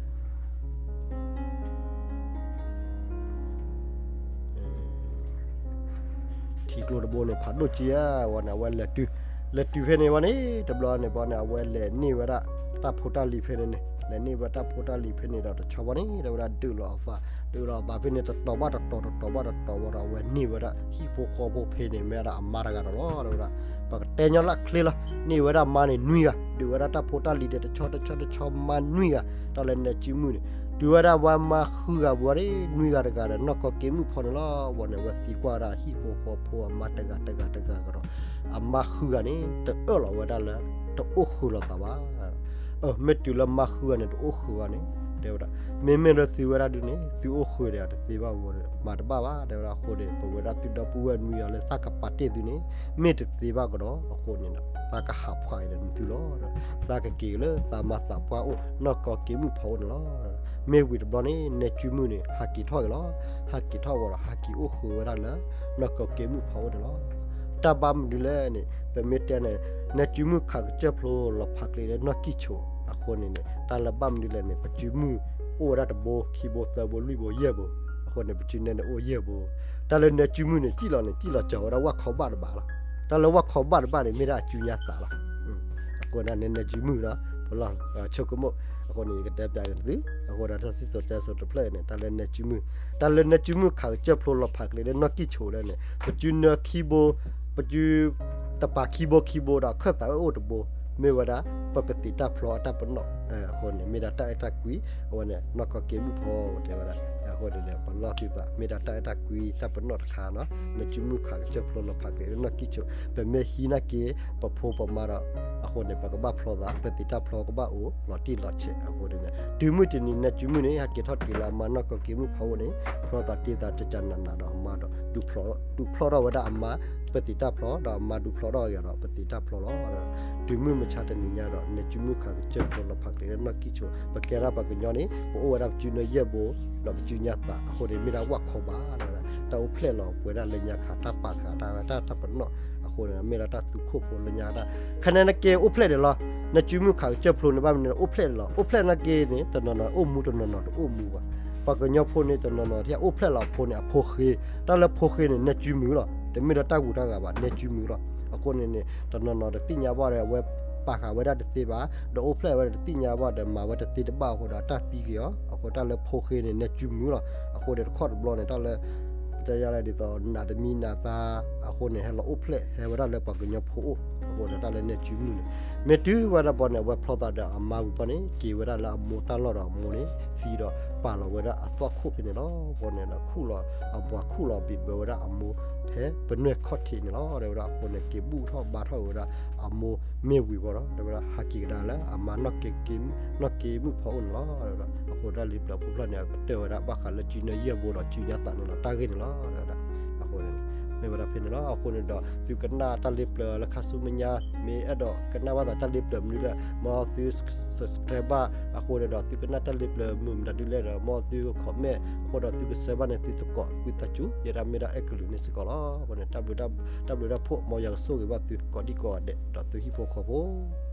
ထံကျိတဘိန့ၣ် ဖးဒိၣ်ကံဧါဝဲန့ၣ် အဝဲလဲၤတုၤ, လဲၤတုၤဖဲန့ၣ်ဝဲန့ၣ် တဘျီန့ၣ်ဘီန့ၣ် အဝဲလဲၤန့ၢ်ဝဲဒၣ် တၢ်ဖိတၢ်လံၤဖဲန့ၣ်န့ၣ် လဲၤန့ၢ်ဝဲတၢ်ဖိတၢ်လံၤဖဲန့ၣ်ဒီးတဆီဘီန့ၣ် တဲဝဲဒၣ်ဒုးလီၤအသး, ဒုးလီၤအသးဖဲန့ၣ် တတီၤဘၣ်တတီၤ တတီၤဘၣ်တတီၤဘီဒီး အဝဲန့ၢ်ဝဲဒၣ်ဟံၣ်ဖိဃီဖိဖဲန့ၣ် မ့ၢ်ဝဲဒၣ်အမါတဂၤဒီးလီၤ တဲဝဲဒၣ်. ပကတဲညီလၢချ့လီၤ, န့ၢ်ဝဲဒၣ်မါန့ၣ်နွံဂၤ, ဒုးဝဲဒၣ်တၢ်ဖိတၢ်လံၤဒီး တဆီတဆီတဆီမါနွံဂၤ, တၢ်လၢနဲၣ်ကုမုၣ်န့ၣ် တုၤဝဲဒၣ်ဝဲမါဃုဂၤဘၣ်န့ၣ် နွံဂၤတဂၤဒီး နီၢ်ကီၢ်က့ၤမုၣ်ဖီန့ၣ်လီၤ. ဝဲန့ၣ် အဝဲသံကွၢ်ဝဲဒၣ်ဟံၣ်ဖိဃီဖိအမါတဂၤတဂၤတဂၤကဒီး, အမါဃုဂၤန့ၣ် တအၢၣ်လီၤဝဲဒၣ်လၢ တအိၣ်ဃုာ်လိာ်သးဘၣ်. အၢ မ့ၢ်တုၤလၢမါဃုဂၤန့ၣ် တအိၣ်ဃုာ်ဘၣ်န့ၣ် တဲဝဲဒၣ်, မ့မ့ၢ်လၢသုဝဲဒၣ်ဒုန့ၣ် သုအိၣ်ဃုာ်ဒီးတသ့ဘၣ်ဝဲဒီး မၤတဘၣ်ဘၣ် တဲဝဲဒၣ်. အဃိန့ၣ် ပဝဲဒၣ်သုဒီပုၢ်ဝဲၢ်နွံဂၤလၢသးကပာ်တ့ၢ်သုန့ၣ် မ့ၢ်တသ့ဘၣ်ကဒီး အဃိန့ၣ်ဒီး သးကဟးဖှးအံၤဒီးနသုလီၤ. သးကက့ၤလၢသးမါသးပှၢ်အိၣ် နီၢ်ကီၢ်က့ၤမုၣ်ဖီအိၣ်န့ၣ်လီၤ. မ့ၢ်ဝံၤတဘျီန့ၣ် နဲၣ်ကုမုၣ်န့ၣ် ဟးက့ၤထီၣ်က့ၤလီၤ. ဟးက့ၤထီၣ်ဝဲဒီး ဟးက့ၤအိၣ်ဃုာ်ဝဲဒၣ်လၢ နီၢ်ကီၢ်က့ၤမုၣ်ဖီအိၣ်န့ၣ်လီၤ. တၢ်ဘၣ်မနုၤလဲၣ်န့ၣ် ပမ့ၢ်တဲန့ၣ် နဲၣ်ကုမုၣ်ခးကစၢၢ်ဖျိလီၤဖးကျဲလၢနီၢ်ကံၣ်ဆိး အဃိန့ၣ်န့ၣ် တၢ်လၢဘၣ်မနုၤလဲၣ်န့ၣ် ပစုမုၢ်အိၣ်ဝဲဒၣ်တဘိ ခံဘိ သၢဘိ လွံၢ်ဘိ ယဲၢ်ဘိ, အဃိန့ၣ် ပစုနဲန့ၣ်အိၣ်ယဲၢ်ဘိ. တၢ်လၢနဲၣ်ကုမုၣ်န့ၣ် စံၣ်လီၤန့ၣ် စံၣ်လီၤစၢၤဝဲဒၣ်ဝၣ်ခီဘၣ်တဘၣ်လီၤ. တၢ်လၢဝၣ်ခီဘၣ်တဘၣ်န့ၣ် မ့ၢ်ဒၣ်အစုညါသးလီၤ. အဃိန့ၣ် နဲၣ်ကုမုၣ်လီၤ ပလီၢ်ဆိကမိၣ်, အဃိန့ၣ် ယကတဲပျးက့ၤသု, အဃိဒီးတၢ်စံၣ်စိၤတဲစိၤတဖျၢၣ်န့ၣ် တၢ်လၢနဲၣ်ကုမုၢ်, တၢ်လၢနဲၣ်ကုမုၢ်ခးကစၢၢ်ဖျိလီၤဖးကျဲလၢနီၢ်ကံၣ်ဆိးလၢန့ၣ် ပစုနၢခံဘိ, ပစု တပာ်ခံဘိခံဘိဒီး ခၢၣ်သးအၢၣ်အိၣ်တဘိ, မ့ၢ်ဝဲဒၣ် ပပသံးတၢ်ဖျီအတၢ်ပနီၣ်, အဃိန့ၣ် မ့ၢ်ဒၣ်တၢ်အဲၣ်တၢ်ကွံ, အဝဲန့ၣ် နီၢ်ကီၢ်က့ၤမုၣ်ဖီတဲဝဲဒၣ်, အဃိန့ၣ် ပလီၢ်သုသး မ့ၢ်ဒၣ်တၢ်အဲၣ်တၢ်ကွံတၢ်ပနီၣ်တခါနီၤ, နဲၣ်ကုမုၢ်ခးကစၢၢ်ဖျိလီၤဖးကျဲလၢနီၢ်ကံၣ်ဆိး, ပမ့ၢ်ဟံးနာ်က့ၤ ပဖိပမါဒီး အဃိန့ၣ် ပကဘၣ်ဖျီသး ပသံးတၢ်ဖျီကဘၣ်အိၣ်လီၤတံၢ်လီၤဆဲးအဃိန့ၣ်, တုၤမုၢ်တနံၤ နဲၣ်ကုမုၢ်န့ၣ် ဟဲက့ၤထီၣ်တုၤလၢအမါနီၢ်ကီၢ်က့ၤမုၣ်ဖီအိၣ်န့ၣ် ဖျီသးတ့သးကကနးနးဒီးအမါဒီး ဒုးဖျီထီၣ်ဝဲဒၣ်အမါ ပသံးတၢ်ဖျီ ဒီးအမါဒုးဖျီထီၣ်က့ၤဒီးပသံးတၢ်ဖျီလီၤ. တုၤမုၢ်မဆါတနံၤညါဒီး နဲၣ်ကုမုၢ်ခးကစၢၢ်ဖျိလီၤဖးကျဲလၢနီၢ်ကံၣ်ဆိး, ပကဲဒၣ်ပှၤကညီန့ၣ် ပအိၣ်ဝဲဒၣ်ပစုနၢယဲၢ်ဘိ ဒီးပစုညါသးအဃိန့ၣ် မ့ၢ်ဒၣ်ဝၣ်ခီဘၣ်လီၤ, တၢ်အိၣ်ဖျဲၣ်လီၤပှဲၤဒၣ်လၢညါခါ တၢ်ပာ်ဃာ်တၢ်ဝဲတၢ်တၢ်ပနီၣ်အဃိန့ၣ် မ့ၢ်ဒၣ်တၢ်သူခိၣ်ဖိလၢညါတၢ်, ခါန့ၣ်နက့ၤအိၣ်ဖျဲၣ်ဒံးလီၤ, နဲၣ်ကုမုၢ်ခးကစၢၢ်ဖျိန့ၣ် ဘၣ်မနုၤန့ၣ် အိၣ်ဖျဲၣ်လီၤ, အိၣ်ဖျဲၣ်နာ်က့န့ၣ် တနီၤနီၤအိၣ်မူ တနီၤနီၤတအိၣ်မူဘၣ်. ပှၤကညီဖိန့ၣ် တနီၤနီၤထဲအိၣ်ဖျဲၣ်လီၤအဖိန့ၣ် အဖိဃ့, တၢ်လၢဖိဃ့န့ၣ် နဲၣ်ကုမုၢ်လီၤ, တမ့ၢ်ဒီးတၢ်ဂူာ်တၢ်ဂၤဘၣ် နဲၣ်ကုမုၢ်လီၤ. အဃိန့ၣ်န့ၣ် တနီၤနီၤတသ့ၣ်ညါဘၣ်ဒီး အဝဲပာ်ဃာ်ဝဲဒၣ်တသ့ဘၣ်, ဒီးအိၣ်ဖျဲၣ်ဝဲဒၣ်တသ့ၣ်ညါဘၣ်ဒီး မၤဝဲတသ့တဘၣ်အဃိဒီး အတၢ်သံက့ၤအီၤ, အဃိတၢ်လၢဖိဃ့န့ၣ် နဲၣ်ကုမုၢ်လီၤ. အဃိန့ၣ် တခီတဘျီန့ၣ် တၢ်လၢ ပတဲယၤလၢဒ်သိး နးတမံနးသါ အဃိန့ၣ် ဟဲလီၤအိၣ်ဖျဲၣ် ဟဲဝဲဒၣ်လၢပှၤကညီဖိအိၣ်, အဃိန့ၣ် တၢ်လၢနဲၣ်ကုမုၢ်န့ၣ် မ့ၢ်တုၤဝဲဒၣ်ဘီန့ၣ် အဝဲဖျီသးဒီးအမါဝံၤဘီန့ၣ် က့ၤဝဲဒၣ်လၢအမိၢ်တၢ်လီၢ်ဒီးအမိၢ်န့ၣ် သံဒီးပာ်လီၤဝဲဒၣ်အသွၣ်ခိၣ်ဖဲန့ၣ်လီၤ. ဘီန့ၣ်ဒီးခူၣ်လီၤ အပှၤခူၣ်လီၤဘံးဘၢဝဲဒၣ်အမိၢ် ဖဲပနွဲၢ်ခီၣ်ထံးန့ၣ်လီၤ. တဲဝဲဒၣ်အဃိန့ၣ် က့ၤဘူၣ်ထီၣ်ဘါထီၣ်ဝဲဒၣ်အမိၢ်မ့ၢ်ဝံၤဘီဒီး တဲဝဲဒၣ်ဟးက့ၤကဒါလၢအမါနီၢ်က့ၤမုၣ်ဖီအိၣ်န့ၣ်လီၤ. အဃိတၢ်လ့ပျၢၤဖိဖျၢၣ်န့ၣ် အကတၢၢ်ဝဲဒၣ် ဘၣ်ဃးလၢစုနၢယဲၢ်ဘိဒီးစုညါသးန့ၣ်လီၤ တၢ်ဂ့ၢ်န့ၣ်လီၤ. အဃိန့ၣ် မ့ၢ်ဝဲဒၣ်ဖဲန့ၣ်လီၤ. အဃိန့ၣ်ဒီး သုကနၣ်တၢ်လ့ပျၢၤလၢခါဆူမဲာ်ညါ မ့ၢ်အဲၣ်ဒိးကနၣ်ဘၣ်သးတၢ်လ့ပျၢၤမနုၤလဲၣ် မ်သု subscribe ဘၣ် အဃိန့ၣ်ဒီး သုကနၣ်တၢ်လ့ပျၢၤမုာ်မတၤဒ်လဲၣ်ဒီး မ်သု comment အဃိဒီးသုက share ဘၣ်န့ၣ် သုသကိးကွံာ်သးစူၤ ယဲဒၣ်မ့ၢ်ဒၣ်အဲၣ်ကလုာ်န့ၣ်စ့ၢ်ကီးလီၤ. အဃိန့ၣ် တၢ်ဘျုးတၢ်ဖှိၣ် မ်ယွၤကဆိၣ်ဂ့ၤဘၣ်သုကိးဒံကိးဂၤဒဲး ဒီးသုဟံၣ်ဖိဃီဖိ